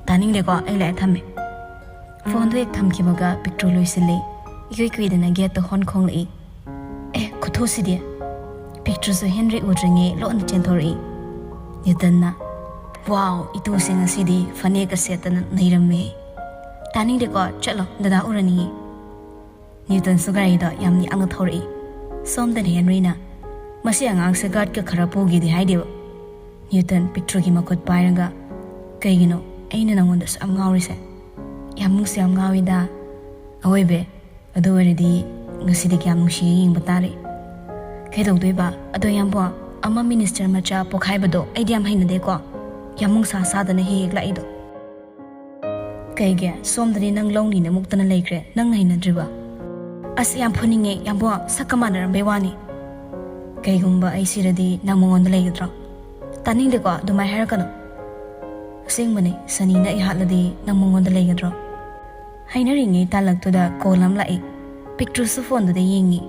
"ꯇꯥꯅꯤꯡꯗꯦꯀꯣ, ꯑꯩ ꯂꯥꯛꯑꯦ, ꯊꯝꯃꯦ꯫" ꯐꯣꯟꯗꯣ ꯍꯦꯛ ꯊꯝꯈꯤꯕꯒ ꯄꯤꯛꯇ꯭ꯔꯨ ꯂꯣꯏꯁꯤꯜꯂꯤ꯫ ꯏꯀꯨꯏ ꯀꯨꯏꯗꯅ ꯒꯦꯠꯇ ꯍꯣꯟ ꯈꯣꯡꯂꯛꯏ꯫ "ꯑꯦ, ꯈꯨꯊꯨꯁꯤꯗꯤ!" ꯄꯤꯛꯇ꯭ꯔꯨꯁꯨ ꯍꯦꯟꯔꯤ ꯎꯗ꯭ꯔꯤꯉꯩ ꯂꯣꯟꯅ ꯆꯦꯟꯊꯣꯔꯛꯏ꯫ ꯅ꯭ꯌꯨꯇꯟꯅ, "ꯋꯥꯎ, ꯏꯇꯨꯁꯦ ꯉꯁꯤꯗꯤ ꯐꯅꯦꯛꯀ ꯁꯦꯠꯇꯅ ꯅꯩꯔꯝꯃꯦ꯫" "ꯇꯥꯅꯤꯡꯗꯦꯀꯣ, ꯆꯠꯂꯣ, ꯗꯗꯥ ꯎꯔꯅꯤꯌꯦ꯫" ꯅ꯭ꯌꯨꯇꯟꯁꯨ ꯒꯥꯔꯤꯗꯣ ꯌꯥꯝ ꯌꯥꯡꯅ ꯊꯧꯔꯛꯏ꯫ ꯁꯣꯝꯗꯅ ꯍꯦꯟꯔꯤꯅ, "ꯃꯁꯤ ꯑꯉꯥꯡꯁꯦ ꯒꯥꯔꯗꯀ ꯈꯔ ꯄꯨꯒꯦꯗꯤ ꯍꯥꯏꯗꯦꯕ꯫" ꯅ꯭ꯌꯨꯇꯟ ꯄꯤꯛꯇ꯭ꯔꯨꯒꯤ ꯃꯈꯨꯠ ꯄꯥꯏꯔꯒ, "ꯀꯩꯒꯤꯅꯣ ꯑꯩꯅ ꯅꯉꯣꯟꯗ ꯑꯁꯨꯛ ꯌꯥꯝ ꯉꯥꯎꯔꯤꯁꯦ?" "ꯌꯥꯝ ꯅꯨꯡꯁꯤ, ꯌꯥꯝ ꯉꯥꯎꯋꯤꯗ꯫" "ꯑꯋꯣꯏꯕꯦ, ꯑꯗꯨ ꯑꯣꯏꯔꯗꯤ ꯉꯁꯤꯗꯤ ꯀꯌꯥꯝ ꯅꯨꯡꯁꯤꯌꯦ ꯌꯦꯡꯕ ꯇꯥꯔꯦ꯫" "ꯀꯩꯗꯧꯗꯣꯏꯕ? ꯑꯗꯣ ꯏꯌꯥꯝꯕ, ꯑꯃ ꯃꯤꯅꯤꯁꯇꯔ ꯃꯆꯥ ꯄꯣꯛꯈꯥꯏꯕꯗꯣ ꯑꯩꯗꯤ ꯌꯥꯝ ꯍꯩꯅꯗꯦꯀꯣ꯫ ꯌꯥꯝ ꯅꯨꯡꯁꯥ ꯁꯥꯗꯅ ꯍꯦꯛ ꯍꯦꯛ ꯂꯥꯛꯏꯗꯣ꯫ ꯀꯩꯒꯤ? ꯁꯣꯝꯗꯗꯤ ꯅꯪ ꯂꯧꯅꯤꯅ ꯃꯨꯛꯇꯅ ꯂꯩꯈ꯭ꯔꯦ, ꯅꯪꯅ ꯍꯩꯅꯗ꯭ꯔꯤꯕ? ꯑꯁ, ꯌꯥꯝ ꯐꯨꯅꯤꯡꯉꯦ ꯌꯥꯝꯕꯣ, ꯁꯛꯀ ꯃꯥꯟꯅꯔꯝꯕꯩ ꯋꯥꯅꯤ꯫ ꯀꯩꯒꯨꯝꯕ ꯑꯩ ꯁꯤꯔꯗꯤ ꯅꯪ ꯃꯉꯣꯟꯗ ꯂꯩꯒꯗ꯭ꯔꯣ? ꯇꯥꯅꯤꯡꯗꯦꯀꯣ, ꯑꯗꯨꯃꯥꯏ ꯍꯥꯏꯔꯛꯀꯅꯨ꯫ ꯑꯁꯦꯡꯕꯅꯦ, ꯁꯅꯤꯅ ꯑꯩ ꯍꯥꯠꯂꯗꯤ ꯅꯪ ꯃꯉꯣꯟꯗ ꯂꯩꯒꯗ꯭ꯔꯣ? ꯍꯥꯏꯅꯔꯤꯉꯩ ꯇꯥꯂꯛꯇꯨꯗ ꯀꯣꯜ ꯑꯃ ꯂꯥꯛꯏ꯫ ꯄꯤꯛꯇ꯭ꯔꯨꯁꯨ ꯐꯣꯟꯗꯨꯗ ꯌꯦꯡꯉꯤ꯫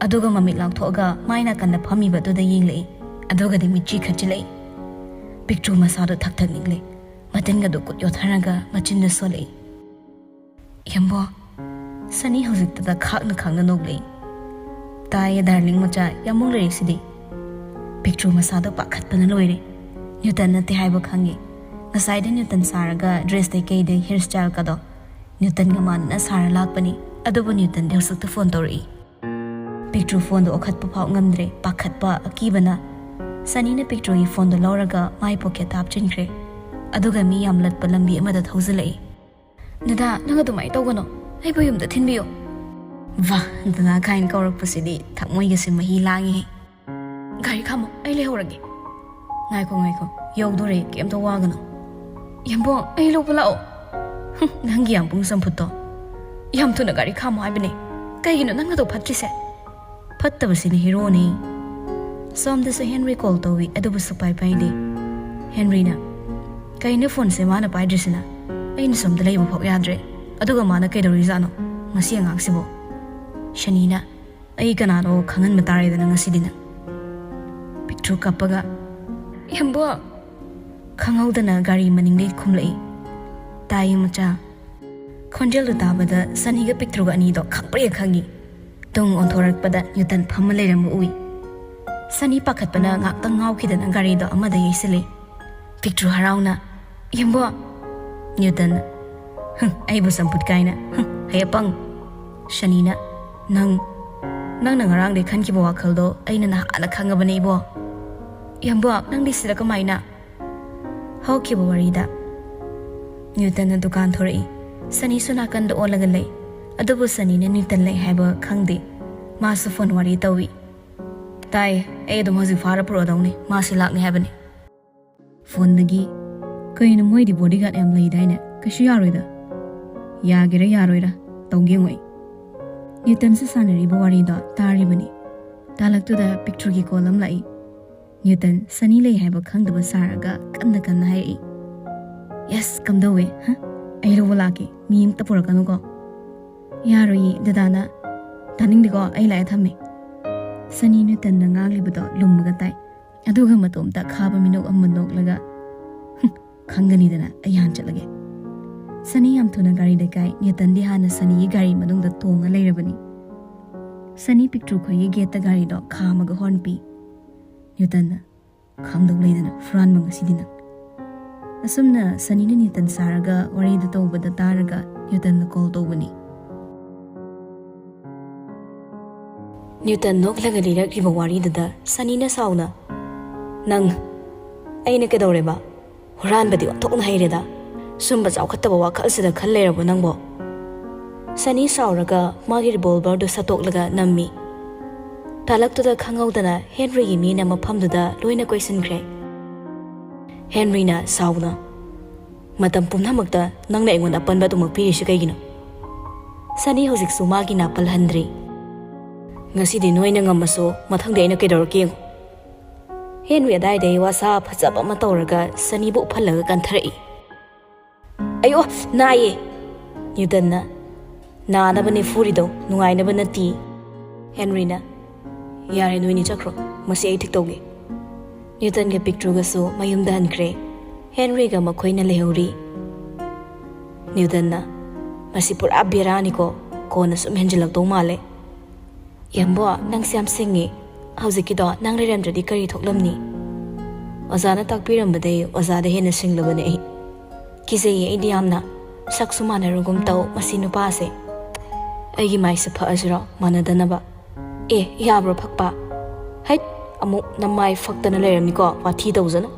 ꯑꯗꯨꯒ ꯃꯃꯤꯠ ꯂꯥꯎꯊꯣꯛꯑꯒ ꯃꯥꯏ ꯅꯥꯀꯟꯗ ꯐꯝꯃꯤꯕꯗꯨꯗ ꯌꯦꯡꯂꯛꯏ꯫ ꯑꯗꯨꯒꯗꯤ ꯃꯤꯠꯆꯤ ꯈꯠꯆꯤꯜꯂꯛꯏ꯫ ꯄꯤꯛꯇ꯭ꯔꯨ ꯃꯁꯥꯗꯣ ꯊꯛ ꯊꯛ ꯅꯤꯛꯂꯦ꯫ ꯃꯇꯤꯟꯒꯗꯨ ꯀꯨꯠ ꯌꯣꯠꯊꯔꯒ ꯃꯆꯤꯟꯗ ꯁꯣꯜꯂꯛꯏ꯫ "ꯌꯥꯝꯕꯣ, ꯁꯅꯤ ꯍꯧꯖꯤꯛꯇꯗ ꯈꯥꯛꯅ ꯈꯥꯛꯅ ꯅꯣꯛꯂꯛꯏ꯫ ꯇꯥꯏꯌꯦ ꯗꯥꯔꯂꯤꯡ ꯃꯆꯥ, ꯌꯥꯝꯕꯨꯡ ꯂꯩꯔꯤꯛꯁꯤꯗꯤ"꯫ ꯄꯤꯛꯇ꯭ꯔꯨ ꯃꯁꯥꯗꯣ ꯄꯥꯈꯠꯄꯅ ꯂꯣꯏꯔꯦ꯫ ꯅ꯭ꯌꯨꯇꯟ ꯅꯠꯇꯦ ꯍꯥꯏꯕ ꯈꯪꯉꯤ꯫ ꯉꯁꯥꯏꯗ ꯅ꯭ꯌꯨꯇꯟ ꯁꯥꯔꯒ ꯗ꯭ꯔꯦꯁꯇꯩ ꯀꯩꯗꯩ ꯍꯤꯌꯔ ꯁ꯭ꯇꯥꯏꯜꯒꯗꯣ ꯅ꯭ꯌꯨꯇꯟꯒ ꯃꯥꯟꯅꯅ ꯁꯥꯔ ꯂꯥꯛꯄꯅꯤ꯫ ꯑꯗꯨꯕꯨ ꯅ꯭ꯌꯨꯇꯟꯗꯤ ꯍꯧꯖꯤꯛꯇ ꯐꯣꯟ ꯇꯧꯔꯛꯏ꯫ ꯄꯤꯛꯇ꯭ꯔꯨ ꯐꯣꯟꯗꯣ ꯑꯣꯈꯠꯄ ꯐꯥꯎ ꯉꯝꯗ꯭ꯔꯦ꯫ ꯄꯥꯈꯠꯄ, ꯑꯀꯤꯕꯅ ꯁꯅꯤꯅ ꯄꯤꯛꯇ꯭ꯔꯨꯒꯤ ꯐꯣꯟꯗꯣ ꯂꯧꯔꯒ ꯃꯥꯏ ꯄꯣꯀꯦꯠꯇ ꯍꯥꯞꯆꯤꯟꯈ꯭ꯔꯦ꯫ ꯑꯗꯨꯒ ꯃꯤ ꯌꯥꯝ ꯂꯠꯄ ꯂꯝꯕꯤ ꯑꯃꯗ ꯊꯧꯖꯤꯜꯂꯛꯏ꯫ "ꯗꯗꯥ, ꯅꯪ ꯑꯗꯨꯃꯥꯏꯅ ꯇꯧꯒꯅꯣ꯫ ꯑꯩꯕꯨ ꯌꯨꯝꯗ ꯊꯤꯟꯕꯤꯌꯨ"꯫ ꯋꯥ, ꯗꯗꯥ ꯀꯥꯏꯅ ꯀꯧꯔꯛꯄꯁꯤꯗꯤ ꯊꯃꯣꯏꯒꯁꯦ ꯃꯍꯤ ꯂꯥꯡꯉꯤꯍꯦ꯫ "ꯒꯥꯔꯤ ꯈꯥꯝꯃꯣ, ꯑꯩ ꯂꯩꯍꯧꯔꯒꯦ"꯫ "ꯉꯥꯏꯈꯣ, ꯉꯥꯏꯈꯣ, ꯌꯧꯗꯣꯔꯦ, ꯀꯩꯝꯇ ꯋꯥꯒꯅꯣ"꯫ "ꯌꯥꯝꯕꯣ, ꯑꯩ ꯂꯧꯕ ꯂꯥꯛꯑꯣ"꯫ "ꯍꯨꯝ, ꯅꯪꯒꯤ ꯌꯥꯝꯕꯨꯡ ꯆꯝꯐꯨꯠꯇꯣ꯫ ꯌꯥꯝ ꯊꯨꯅ ꯒꯥꯔꯤ ꯈꯥꯝꯃꯣ ꯍꯥꯏꯕꯅꯦ꯫ ꯀꯩꯒꯤꯅꯣ ꯅꯪ ꯑꯗꯨ ꯐꯠꯇ꯭ꯔꯤꯁꯦ?" ꯐꯠꯇꯕꯁꯤꯅ ꯍꯦꯔꯣꯅꯤ꯫ ꯁꯣꯝꯗꯁꯨ ꯍꯦꯟꯔꯤ ꯀꯣꯜ ꯇꯧꯏ, ꯑꯗꯨꯕꯨ ꯁꯨꯛꯄꯥꯏ ꯄꯥꯏꯗꯦ꯫ ꯍꯦꯟꯔꯤꯅ, "ꯀꯩꯅꯣ ꯐꯣꯟꯁꯦ ꯃꯥꯅ ꯄꯥꯏꯗ꯭ꯔꯤꯁꯤꯅ? ꯑꯩꯅ ꯁꯣꯝꯗ ꯂꯩꯕ ꯐꯥꯎ ꯌꯥꯗ꯭ꯔꯦ꯫ ꯑꯗꯨꯒ ꯃꯥꯅ ꯀꯩꯗꯧꯔꯤꯖꯥꯠꯅꯣ? ꯃꯁꯤ ꯑꯉꯥꯡꯁꯤꯕꯨ"꯫ ꯁꯅꯤꯅ, "ꯑꯩ ꯀꯅꯥꯅꯣ ꯈꯪꯍꯟꯕ ꯇꯥꯔꯦꯗꯅ ꯉꯁꯤꯗꯤ ꯅꯪ"꯫ ꯄꯤꯛꯇ꯭ꯔꯨ ꯀꯞꯄꯒ, "ꯌꯥꯝꯕꯣ!" ꯈꯪꯍꯧꯗꯅ ꯒꯥꯔꯤ ꯃꯅꯤꯡꯗꯒꯤ ꯈꯨꯝꯂꯛꯏ꯫ "ꯇꯥꯏꯌꯦ ꯃꯆꯥ"꯫ ꯈꯣꯟꯖꯦꯜꯗꯨ ꯇꯥꯕꯗ ꯁꯅꯤꯒ ꯄꯤꯛꯇ꯭ꯔꯨꯒ ꯑꯅꯤꯗꯣ ꯈꯪꯄ꯭ꯔꯦꯛ ꯈꯪꯉꯤ꯫ ꯇꯨꯡ ꯑꯣꯟꯊꯣꯔꯛꯄꯗ ꯅ꯭ꯌꯨꯇꯟ ꯐꯝꯃ ꯂꯩꯔꯝꯕ ꯎꯏ꯫ ꯁꯅꯤ ꯄꯥꯈꯠꯄꯅ ꯉꯥꯛꯇꯪ ꯉꯥꯎꯈꯤꯗꯅ ꯒꯥꯔꯤꯗꯣ ꯑꯃꯗ ꯌꯩꯁꯤꯜꯂꯤ꯫ ꯄꯤꯛꯇ꯭ꯔꯨ ꯍꯔꯥꯎꯅ, "ꯌꯥꯝꯕꯣ!" ꯅ꯭ꯌꯨꯇꯟꯅ, "ꯍꯨꯝ, ꯑꯩꯕꯨ ꯆꯝꯐꯨꯠ ꯀꯥꯏꯅ, ꯍꯨꯝ, ꯍꯩ ꯑꯄꯪ!" ꯁꯅꯤꯅ, "ꯅꯪ, ꯅꯪꯅ ꯉꯔꯥꯡꯗꯩ ꯈꯟꯈꯤꯕ ꯋꯥꯈꯜꯗꯣ ꯑꯩꯅ ꯅꯍꯥꯟꯅ ꯈꯪꯉꯕꯅꯦ ꯏꯕꯣ"꯫ "ꯌꯥꯝꯕꯣ, ꯅꯪꯗꯤ ꯁꯤꯗ ꯀꯃꯥꯏꯅ?" ꯍꯧꯈꯤꯕ ꯋꯥꯔꯤꯗ ꯅ꯭ꯌꯨꯇꯟꯅ ꯗꯨꯀꯥꯟ ꯊꯣꯔꯛꯏ꯫ ꯁꯅꯤꯁꯨ ꯅꯥꯀꯟꯗ ꯑꯣꯜꯂꯒ ꯂꯩ꯫ ꯑꯗꯨꯕꯨ ꯁꯅꯤꯅ ꯅ꯭ꯌꯨꯇꯟ ꯂꯩ ꯍꯥꯏꯕ ꯈꯪꯗꯦ꯫ ꯃꯥꯁꯨ ꯐꯣꯟ ꯋꯥꯔꯤ ꯇꯧꯏ꯫ "ꯇꯥꯏ, ꯑꯩ ꯑꯗꯨꯝ ꯍꯧꯖꯤꯛ ꯐꯥꯔ ꯄꯨꯔꯛꯑꯗꯧꯅꯤ, ꯃꯥꯁꯤ ꯂꯥꯛꯅꯤ ꯍꯥꯏꯕꯅꯤ꯫" ꯐꯣꯟꯗꯒꯤ, "ꯀꯩꯅꯣ, ꯃꯣꯏꯗꯤ ꯕꯣꯗꯤꯒꯥꯔꯗ ꯌꯥꯝ ꯂꯩꯗꯥꯏꯅꯦ? ꯀꯩꯁꯨ ꯌꯥꯔꯣꯏꯗ꯫" "ꯌꯥꯒꯦꯔꯥ ꯌꯥꯔꯣꯏꯔꯥ, ꯇꯧꯒꯦ ꯌꯦꯡꯉꯣ ꯑꯩ꯫" ꯅ꯭ꯌꯨꯇꯟꯁꯨ ꯁꯥꯟꯅꯔꯤꯕ ꯋꯥꯔꯤꯗꯣ ꯇꯥꯔꯤꯕꯅꯤ꯫ ꯇꯥꯂꯛꯇꯨꯗ ꯄꯤꯛꯇ꯭ꯔꯨꯒꯤ ꯀꯣꯜ ꯑꯃ ꯂꯥꯛꯏ꯫ ꯅ꯭ꯌꯨꯇꯟ ꯁꯅꯤ ꯂꯩ ꯍꯥꯏꯕ ꯈꯪꯗꯕ ꯁꯥꯔꯒ ꯀꯟꯅ ꯀꯟꯅ ꯍꯥꯏꯔꯛꯏ꯫ "ꯌꯦꯁ, ꯀꯝꯗꯧꯋꯦ? ꯍ? ꯑꯩ ꯂꯧꯕ ꯂꯥꯛꯀꯦ, ꯃꯤ ꯑꯝꯇ ꯄꯨꯔꯛꯀꯅꯨꯀꯣ꯫" "ꯌꯥꯔꯣꯏꯌꯦ, ꯗꯗꯥꯅ꯫" "ꯇꯥꯅꯤꯡꯗꯦꯀꯣ, ꯑꯩ ꯂꯥꯛꯑꯦ, ꯊꯝꯃꯦ꯫" ꯁꯅꯤ ꯅ꯭ꯌꯨꯇꯟꯅ ꯉꯥꯡꯂꯤꯕꯗꯣ ꯂꯨꯝꯃꯒ ꯇꯥꯏ꯫ ꯑꯗꯨꯒ ꯃꯇꯣꯝꯇ ꯈꯥꯕ ꯃꯤꯅꯣꯛ ꯑꯃ ꯅꯣꯛꯂꯒ, "ꯍꯨꯝ, ꯈꯪꯒꯅꯤꯗꯅ, ꯑꯩ ꯍꯥꯟꯅ ꯆꯠꯂꯒꯦ꯫" ꯁꯅꯤ ꯌꯥꯝ ꯊꯨꯅ ꯒꯥꯔꯤꯗ ꯀꯥꯏ꯫ ꯅ꯭ꯌꯨꯇꯟꯗꯤ ꯍꯥꯟꯅ ꯁꯅꯤꯒꯤ ꯒꯥꯔꯤ ꯃꯅꯨꯡꯗ ꯇꯣꯡꯉ ꯂꯩꯔꯕꯅꯤ꯫ ꯁꯅꯤ ꯄꯤꯛꯇ꯭ꯔꯨ ꯈꯣꯏꯒꯤ ꯒꯦꯠꯇ ꯒꯥꯔꯤꯗꯣ ꯈꯥꯝꯃꯒ ꯍꯣꯔꯟ ꯄꯤ꯫ ꯅ꯭ꯌꯨꯇꯟꯅ, "ꯈꯪꯗꯧ ꯂꯩꯗꯅ, ꯍꯨꯔꯥꯟꯕ ꯉꯁꯤꯗꯤ ꯅꯪ꯫" ꯑꯁꯨꯝꯅ ꯁꯅꯤꯅ ꯅ꯭ꯌꯨꯇꯟ ꯁꯥꯔꯒ ꯋꯥꯔꯤꯗꯨ ꯇꯧꯕꯗ ꯇꯥꯔꯒ ꯅ꯭ꯌꯨꯇꯟꯅ ꯀꯣꯜ ꯇꯧꯕꯅꯤ꯫ ꯅ꯭ꯌꯨꯇꯟ ꯅꯣꯛꯂꯒ ꯂꯤꯔꯛꯂꯤꯕ ꯋꯥꯔꯤꯗꯨꯗ ꯁꯅꯤꯅ ꯁꯥꯎꯅ, "ꯅꯪ, ꯑꯩꯅ ꯀꯩꯗꯧꯔꯦꯕ? ꯍꯨꯔꯥꯟꯕꯗꯤ ꯑꯣꯟꯊꯣꯛꯅ ꯍꯩꯔꯦꯗ꯫ ꯁꯨꯝꯕ ꯆꯥꯎꯈꯠꯇꯕ ꯋꯥꯈꯜꯁꯤꯗ ꯈꯜ ꯂꯩꯔꯕꯣ ꯅꯪꯕꯣ?" ꯁꯅꯤ ꯁꯥꯎꯔꯒ ꯃꯥꯒꯤ ꯔꯤꯚꯣꯜꯚꯔꯗꯨ ꯁꯠꯇꯣꯛꯂꯒ ꯅꯝꯃꯤ꯫ ꯇꯥꯂꯛꯇꯨꯗ ꯈꯪꯍꯧꯗꯅ ꯍꯦꯟꯔꯤꯒꯤ ꯃꯤꯅ ꯃꯐꯝꯗꯨꯗ ꯂꯣꯏꯅ ꯀꯣꯏꯁꯤꯟꯈ꯭ꯔꯦ꯫ ꯍꯦꯟꯔꯤꯅ ꯁꯥꯎꯅ, "ꯃꯇꯝ ꯄꯨꯝꯅꯃꯛꯇ ꯅꯪꯅ ꯑꯩꯉꯣꯟꯗ ꯑꯄꯟꯕ ꯑꯗꯨꯃꯛ ꯄꯤꯔꯤꯁꯤ ꯀꯩꯒꯤꯅꯣ?" ꯁꯅꯤ ꯍꯧꯖꯤꯛꯁꯨ ꯃꯥꯒꯤ ꯅꯥꯄꯜ ꯍꯟꯗ꯭ꯔꯤ꯫ "ꯉꯁꯤꯗꯤ ꯅꯣꯏꯅ ꯉꯝꯃꯁꯨ, ꯃꯊꯪꯗꯤ ꯑꯩꯅ ꯀꯩꯗꯧꯔꯛꯀꯦ ꯌꯦꯡꯉꯨ꯫" ꯍꯦꯟꯔꯤ ꯑꯗꯥꯏꯗꯩ ꯋꯥꯁꯥ ꯐꯖꯕ ꯑꯃ ꯇꯧꯔꯒ ꯁꯅꯤꯕꯨ ꯎꯞꯍꯜꯂꯒ ꯀꯟꯊꯔꯛꯏ꯫ "ꯑꯌꯣ, ꯅꯥꯏꯌꯦ!" ꯅ꯭ꯌꯨꯇꯟꯅ꯫ "ꯅꯥꯅꯕꯅꯦ ꯐꯨꯔꯤꯗꯣ, ꯅꯨꯡꯉꯥꯏꯅꯕ ꯅꯠꯇꯦ꯫" ꯍꯦꯟꯔꯤꯅ, "ꯌꯥꯔꯦ, ꯅꯣꯏꯅꯤ ꯆꯠꯈ꯭ꯔꯣ, ꯃꯁꯤ ꯑꯩ ꯊꯤꯛꯇꯧꯒꯦ꯫" ꯅ꯭ꯌꯨꯇꯟꯒ ꯄꯤꯛꯇ꯭ꯔꯨꯒꯁꯨ ꯃꯌꯨꯝꯗ ꯍꯟꯈ꯭ꯔꯦ꯫ ꯍꯦꯟꯔꯤꯒ ꯃꯈꯣꯏꯅ ꯂꯩꯍꯧꯔꯤ꯫ ꯅ꯭ꯌꯨꯇꯟꯅ, "ꯃꯁꯤ ꯄꯨꯔꯥ ꯕꯦꯔꯥꯅꯤꯀꯣ, ꯀꯣꯟꯅ ꯁꯨꯝ ꯍꯦꯟꯖꯤꯜꯂꯛꯇꯧ ꯃꯥꯜꯂꯦ꯫" "ꯌꯥꯝꯕꯣ, ꯅꯪꯁꯦ ꯌꯥꯝ ꯁꯤꯡꯉꯤ꯫ ꯍꯧꯖꯤꯛꯀꯤꯗꯣ ꯅꯪ ꯂꯩꯔꯝꯗ꯭ꯔꯗꯤ ꯀꯔꯤ ꯊꯣꯛꯂꯝꯅꯤ? ꯑꯣꯖꯥꯅ ꯇꯥꯛꯄꯤꯔꯝꯕꯗꯩ ꯑꯣꯖꯥꯗ ꯍꯦꯟꯅ ꯁꯤꯡꯂꯕꯅꯦ ꯑꯩ꯫ ꯀꯤꯖꯩꯌꯦ ꯑꯩꯗꯤ ꯌꯥꯝꯅ꯫ ꯁꯛꯁꯨ ꯃꯥꯟꯅꯔꯨꯒꯨꯝ ꯇꯧ ꯃꯁꯤ ꯅꯨꯄꯥꯁꯦ꯫ ꯑꯩꯒꯤ ꯃꯥꯏꯁꯦ ꯐꯛꯑꯁꯤꯔꯣ, ꯃꯥꯟꯅꯗꯅꯕ?" "ꯑꯦ, ꯌꯥꯕ꯭ꯔꯣ ꯐꯛꯄ? ꯍꯩꯠ, ꯑꯃꯨꯛ ꯅꯃꯥꯏ ꯐꯛꯇꯅ ꯂꯩꯔꯝꯅꯤꯀꯣ, ꯋꯥꯊꯤ ꯇꯧꯖꯅꯨ꯫"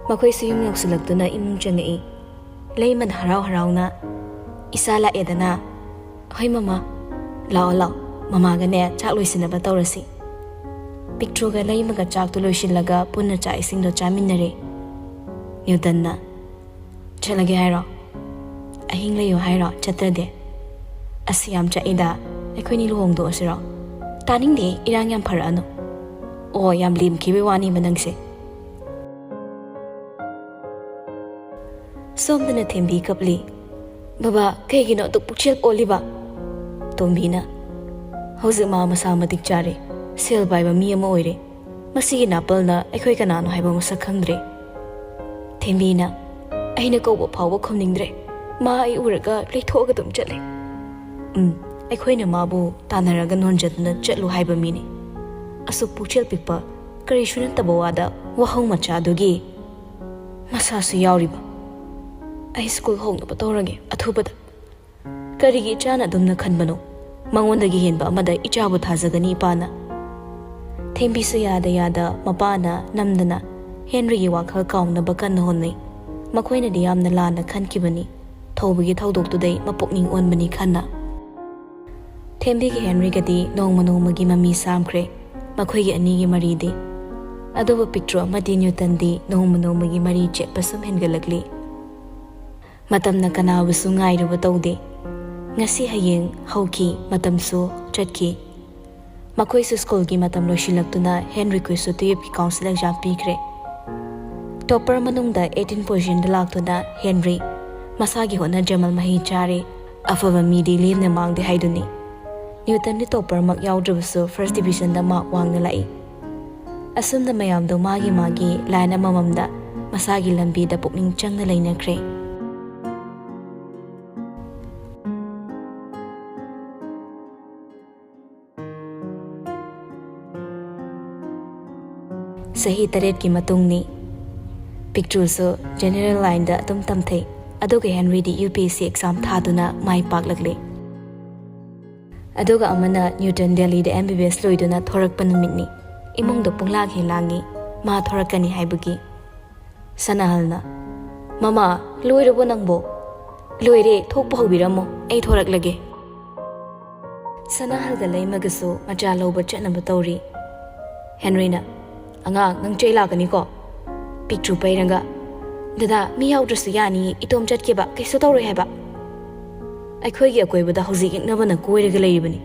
ꯃꯈꯣꯏꯁꯨ ꯌꯨꯝ ꯌꯧꯁꯤꯜꯂꯛꯇꯨꯅ ꯏꯃꯨꯡ ꯆꯪꯉꯛꯏ꯫ ꯂꯩꯃꯅ ꯍꯔꯥꯎ ꯍꯔꯥꯎꯅ, "ꯏꯆꯥ ꯂꯥꯛꯑꯦꯗꯅ?" "ꯍꯣꯏ ꯃꯃꯥ꯫ ꯂꯥꯛꯑꯣ, ꯂꯥꯛꯑꯣ, ꯃꯃꯥꯒꯅꯦ ꯆꯥꯛ ꯂꯣꯏꯁꯤꯟꯅꯕ ꯇꯧꯔꯁꯤ꯫" ꯄꯤꯛꯇ꯭ꯔꯨꯒ ꯂꯩꯃꯒ ꯆꯥꯛꯇꯨ ꯂꯣꯏꯁꯤꯜꯂꯒ ꯄꯨꯟꯅ ꯆꯥꯛ ꯏꯁꯤꯡꯗꯣ ꯆꯥꯃꯤꯟꯅꯔꯦ꯫ ꯅ꯭ꯌꯨꯇꯟꯅ, "ꯆꯠꯂꯒꯦ ꯍꯥꯏꯔꯣ? ꯑꯍꯤꯡ ꯂꯩꯌꯣ ꯍꯥꯏꯔꯣ ꯆꯠꯇ꯭ꯔꯗꯤ?" "ꯑꯁ, ꯌꯥꯝ ꯆꯥꯛꯏꯗ, ꯑꯩꯈꯣꯏꯅꯤ ꯂꯨꯍꯣꯡꯗꯣꯛꯑꯁꯤꯔꯣ?" "ꯇꯥꯅꯤꯡꯗꯦ, ꯏꯔꯥꯡ ꯌꯥꯝ ꯐꯔꯛꯑꯅꯨ꯫" "ꯑꯣ, ꯌꯥꯝ ꯂꯦꯝꯈꯤꯕꯩ ꯋꯥꯅꯤꯕ ꯅꯪꯁꯦ꯫" ꯁꯣꯝꯗꯅ ꯊꯦꯝꯕꯤ ꯀꯞꯂꯤ꯫ "ꯕꯕꯥ, ꯀꯩꯒꯤꯅꯣ ꯑꯗꯨꯛ ꯄꯨꯛꯆꯦꯜ ꯑꯣꯜꯂꯤꯕ?" ꯇꯣꯝꯕꯤꯅ, "ꯍꯧꯖꯤꯛ ꯃꯥ ꯃꯁꯥ ꯃꯇꯤꯛ ꯆꯥꯔꯦ, ꯁꯦꯜ ꯄꯥꯏꯕ ꯃꯤ ꯑꯃ ꯑꯣꯏꯔꯦ꯫ ꯃꯁꯤꯒꯤ ꯅꯥꯄꯜꯅ ꯑꯩꯈꯣꯏ ꯀꯅꯥꯅꯣ ꯍꯥꯏꯕ ꯃꯁꯛ ꯈꯪꯗ꯭ꯔꯦ꯫" ꯊꯦꯝꯕꯤꯅ, "ꯑꯩꯅ ꯀꯧꯕ ꯐꯥꯎꯕ ꯈꯨꯝꯅꯤꯡꯗ꯭ꯔꯦ꯫ ꯃꯥ ꯑꯩ ꯎꯔꯒ ꯂꯩꯊꯣꯛꯑꯒ ꯑꯗꯨꯝ ꯆꯠꯂꯦ꯫" "ꯎꯝ, ꯑꯩꯈꯣꯏꯅ ꯃꯥꯕꯨ ꯇꯥꯟꯅꯔꯒ ꯅꯣꯟꯖꯗꯨꯅ ꯆꯠꯂꯨ ꯍꯥꯏꯕ ꯃꯤꯅꯤ꯫ ꯑꯁꯨꯛ ꯄꯨꯛꯆꯦꯜ ꯄꯤꯛꯄ, ꯀꯔꯤꯁꯨ ꯅꯠꯇꯕ ꯋꯥꯗ ꯋꯥꯍꯧ ꯃꯆꯥꯗꯨꯒꯤ ꯃꯁꯥꯁꯨ ꯌꯥꯎꯔꯤꯕ꯫ ꯑꯩ ꯁ꯭ꯀꯨꯜ ꯍꯧꯅꯕ ꯇꯧꯔꯒꯦ ꯑꯊꯨꯕꯗ꯫" "ꯀꯔꯤꯒꯤ ꯏꯆꯥꯅ ꯑꯗꯨꯝꯅ ꯈꯟꯕꯅꯣ? ꯃꯉꯣꯟꯗꯒꯤ ꯍꯦꯟꯕ ꯑꯃꯗ ꯏꯆꯥꯕꯨ ꯊꯥꯖꯒꯅꯤ ꯏꯄꯥꯅ?" ꯊꯦꯝꯕꯤꯁꯨ ꯌꯥꯗ ꯌꯥꯗ ꯃꯄꯥꯅ ꯅꯝꯗꯅ ꯍꯦꯟꯔꯤꯒꯤ ꯋꯥꯈꯜ ꯀꯥꯎꯅꯕ ꯀꯟꯅ ꯍꯣꯠꯅꯩ꯫ ꯃꯈꯣꯏꯅꯗꯤ ꯌꯥꯝꯅ ꯂꯥꯟꯅ ꯈꯟꯈꯤꯕꯅꯤ꯫ ꯊꯧꯕꯒꯤ ꯊꯧꯗꯣꯛꯇꯨꯗꯩ ꯃꯄꯨꯛꯅꯤꯡ ꯑꯣꯟꯕꯅꯤ ꯈꯟꯅ꯫ ꯊꯦꯝꯕꯤꯒ ꯍꯦꯟꯔꯤꯒꯗꯤ ꯅꯣꯡꯃ ꯅꯣꯡꯃꯒꯤ ꯃꯃꯤ ꯁꯥꯝꯈ꯭ꯔꯦ ꯃꯈꯣꯏꯒꯤ ꯑꯅꯤꯒꯤ ꯃꯔꯤꯗꯤ꯫ ꯑꯗꯨꯕꯨ ꯄꯤꯛꯇ꯭ꯔꯨ ꯑꯃꯗꯤ ꯅ꯭ꯌꯨꯇꯟꯗꯤ ꯅꯣꯡꯃ ꯅꯣꯡꯃꯒꯤ ꯃꯔꯤ ꯆꯦꯠꯄ ꯁꯨꯝ ꯍꯦꯟꯒꯠꯂꯛꯂꯤ꯫ ꯃꯇꯝꯅ ꯀꯅꯥꯕꯨꯁꯨ ꯉꯥꯏꯔꯨꯕ ꯇꯧꯗꯦ꯫ ꯉꯁꯤ ꯍꯌꯦꯡ ꯍꯧꯈꯤ, ꯃꯇꯝꯁꯨ ꯆꯠꯈꯤ꯫ ꯃꯈꯣꯏꯁꯨ ꯁ꯭ꯀꯨꯜꯒꯤ ꯃꯇꯝ ꯂꯣꯏꯁꯤꯜꯂꯛꯇꯨꯅ ꯍꯦꯟꯔꯤꯈꯣꯏꯁꯨ ꯇꯨꯌꯦꯞꯀꯤ ꯀꯥꯎꯟꯁꯤꯜ ꯑꯦꯛꯖꯥꯝ ꯄꯤꯈ꯭ꯔꯦ꯫ ꯇꯣꯞꯄꯔ ꯃꯅꯨꯡꯗ ꯑꯩꯠꯇꯤꯟ ꯄꯣꯖꯤꯁꯟꯗ ꯂꯥꯛꯇꯨꯅ ꯍꯦꯟꯔꯤ ꯃꯁꯥꯒꯤ ꯍꯣꯠꯅꯖꯃꯜ ꯃꯍꯩ ꯆꯥꯔꯦ꯫ ꯑꯐꯕ ꯃꯤꯗꯤ ꯂꯦꯝꯅ ꯃꯥꯡꯗꯦ ꯍꯥꯏꯗꯨꯅꯤ꯫ ꯅ꯭ꯌꯨꯇꯟꯗꯤ ꯇꯣꯞꯄꯔꯃꯛ ꯌꯥꯎꯗ꯭ꯔꯕꯁꯨ ꯐꯥꯔꯁ ꯗꯤꯕꯤꯖꯟꯗ ꯃꯥꯔꯛ ꯋꯥꯡꯅ ꯂꯥꯛꯏ꯫ ꯑꯁꯨꯝꯅ ꯃꯌꯥꯝꯗꯣ ꯃꯥꯒꯤ ꯃꯥꯒꯤ ꯂꯥꯏꯟ ꯑꯃꯃꯝꯗ ꯃꯁꯥꯒꯤ ꯂꯝꯕꯤꯗ ꯄꯨꯛꯅꯤꯡ ꯆꯪꯅ ꯂꯩꯅꯈ꯭ꯔꯦ꯫ ꯆꯍꯤ ꯇꯔꯦꯠꯀꯤ ꯃꯇꯨꯡꯅꯤ꯫ ꯄꯤꯛꯇ꯭ꯔꯨꯁꯨ ꯖꯦꯅꯦꯔꯦꯜ ꯂꯥꯏꯟꯗ ꯑꯗꯨꯝ ꯇꯝꯊꯩ, ꯑꯗꯨꯒ ꯍꯦꯟꯔꯤꯗꯤ U P S C exam ꯊꯥꯗꯨꯅ ꯃꯥꯏ ꯄꯥꯛꯂꯛꯂꯦ꯫ ꯑꯗꯨꯒ ꯑꯃꯅ ꯅ꯭ꯌꯨꯇꯟ ꯗꯦꯜꯂꯤꯗ ꯑꯦꯝ ꯕꯤ ꯕꯤ ꯑꯦꯁ ꯂꯣꯏꯗꯨꯅ ꯊꯣꯔꯛꯄ ꯅꯨꯃꯤꯠꯅꯤ꯫ ꯏꯃꯨꯡꯗ ꯄꯨꯡꯂꯥꯡ ꯍꯦꯛ ꯂꯥꯡꯉꯤ, ꯃꯥ ꯊꯣꯔꯛꯀꯅꯤ ꯍꯥꯏꯕꯒꯤ꯫ ꯁꯅꯥꯍꯜꯅ, "ꯃꯃꯥ, ꯂꯣꯏꯔꯕꯣ ꯅꯪꯕꯣ?" "ꯂꯣꯏꯔꯦ, ꯊꯣꯛꯄ ꯍꯧꯕꯤꯔꯝꯃꯣ, ꯑꯩ ꯊꯣꯔꯛꯂꯒꯦ꯫" ꯁꯅꯥꯍꯜꯒ ꯂꯩꯃꯒꯁꯨ ꯃꯆꯥ ꯂꯧꯕ ꯆꯠꯅꯕ ꯇꯧꯔꯤ꯫ ꯍꯦꯟꯔꯤꯅ, "ꯑꯉꯥꯡ, ꯅꯪ ꯆꯩ ꯂꯥꯛꯀꯅꯤꯀꯣ?" ꯄꯤꯛꯇ꯭ꯔꯨ ꯄꯩꯔꯒ, "ꯗꯗꯥ, ꯃꯤ ꯌꯥꯎꯗ꯭ꯔꯁꯨ ꯌꯥꯅꯤꯌꯦ, ꯏꯇꯣꯝ ꯆꯠꯀꯦꯕ, ꯀꯩꯁꯨ ꯇꯧꯔꯣꯏ ꯍꯥꯏꯕ꯫ ꯑꯩꯈꯣꯏꯒꯤ ꯑꯀꯣꯏꯕꯗ ꯍꯧꯖꯤꯛ ꯏꯛꯅꯕꯅ ꯀꯣꯏꯔꯒ ꯂꯩꯔꯤꯕꯅꯤ꯫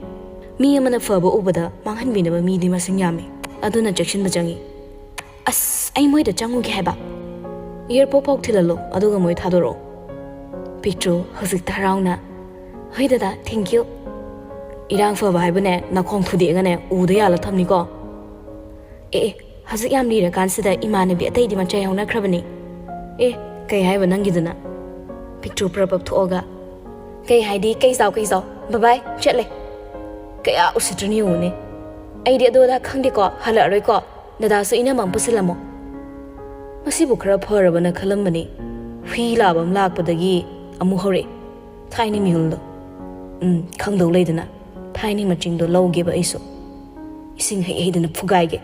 ꯃꯤ ꯑꯃꯅ ꯐꯕ ꯎꯕꯗ ꯃꯥꯡꯍꯟꯕꯤꯅꯕ ꯃꯤꯗꯤ ꯃꯁꯤꯡ ꯌꯥꯝꯃꯤ, ꯑꯗꯨꯅ ꯆꯦꯛꯁꯤꯟꯕ ꯆꯪꯏ꯫ ꯑꯁ, ꯑꯩ ꯃꯣꯏꯗ ꯆꯪꯉꯨꯒꯦ ꯍꯥꯏꯕ꯫ ꯑꯦꯌꯔꯄꯣꯔꯠ ꯐꯥꯎ ꯊꯤꯜꯍꯜꯂꯣ, ꯑꯗꯨꯒ ꯃꯣꯏ ꯊꯥꯗꯣꯔꯛꯑꯣ꯫" ꯄꯤꯛꯇ꯭ꯔꯨ ꯍꯧꯖꯤꯛꯇ ꯍꯔꯥꯎꯅ, "ꯍꯣꯏ ꯗꯗꯥ, thank you꯫" "ꯏꯔꯥꯡ ꯐꯕ ꯍꯥꯏꯕꯨꯅꯦ, ꯅꯥꯈꯣꯡ ꯊꯨꯗꯦꯛꯑꯒꯅꯦ ꯎꯗ ꯌꯥꯜꯂ ꯊꯝꯅꯤꯀꯣ꯫ ꯑꯦ ꯑꯦ, ꯍꯧꯖꯤꯛ ꯌꯥꯝ ꯂꯤꯔꯀꯥꯟꯁꯤꯗ ꯏꯃꯥꯟꯅꯕꯤ ꯑꯇꯩꯗꯤ ꯃꯆꯥ ꯌꯥꯎꯅꯈ꯭ꯔꯕꯅꯤ꯫ ꯑꯦ, ꯀꯩ ꯍꯥꯏꯕ ꯅꯪꯒꯤꯗꯨꯅ?" ꯄꯤꯛꯇ꯭ꯔꯨ ꯄ꯭ꯔꯞ ꯄ꯭ꯔꯞ ꯊꯣꯛꯑꯒ, "ꯀꯩ ꯍꯥꯏꯗꯤ, ꯀꯩ ꯆꯥꯎ, ꯀꯩ ꯆꯥꯎ, ꯕꯕꯥꯏ, ꯆꯠꯂꯦ꯫" ꯀꯌꯥ ꯎꯁꯤꯠꯇ꯭ꯔꯤꯅꯣ ꯌꯦꯡꯉꯨꯅꯦ꯫ "ꯑꯩꯗꯤ ꯑꯗꯨ ꯑꯗꯥ ꯈꯪꯗꯦꯀꯣ, ꯍꯜꯂꯛꯑꯔꯣꯏꯀꯣ꯫ ꯗꯗꯥꯁꯨ ꯏꯅꯝꯃ ꯑꯃ ꯄꯨꯁꯤꯜꯂꯝꯃꯣ꯫" ꯃꯁꯤꯕꯨ ꯈꯔ ꯐꯔꯕꯅ ꯈꯜꯂꯝꯕꯅꯤ꯫ ꯍꯨꯏ ꯂꯥꯕ ꯑꯃ ꯂꯥꯛꯄꯗꯒꯤ ꯑꯃꯨꯛ ꯍꯧꯔꯛꯑꯦ꯫ ꯊꯥꯏꯅ ꯃꯤꯍꯨꯜꯗꯣ꯫ ꯎꯝ, ꯈꯪꯗꯧ ꯂꯩꯗꯅ꯫ ꯊꯥꯏꯅ ꯃꯆꯤꯡꯗꯣ ꯂꯧꯒꯦꯕ ꯑꯩꯁꯨ꯫ ꯏꯁꯤꯡ ꯍꯩ ꯍꯩꯗꯅ ꯐꯨꯒꯥꯏꯒꯦ꯫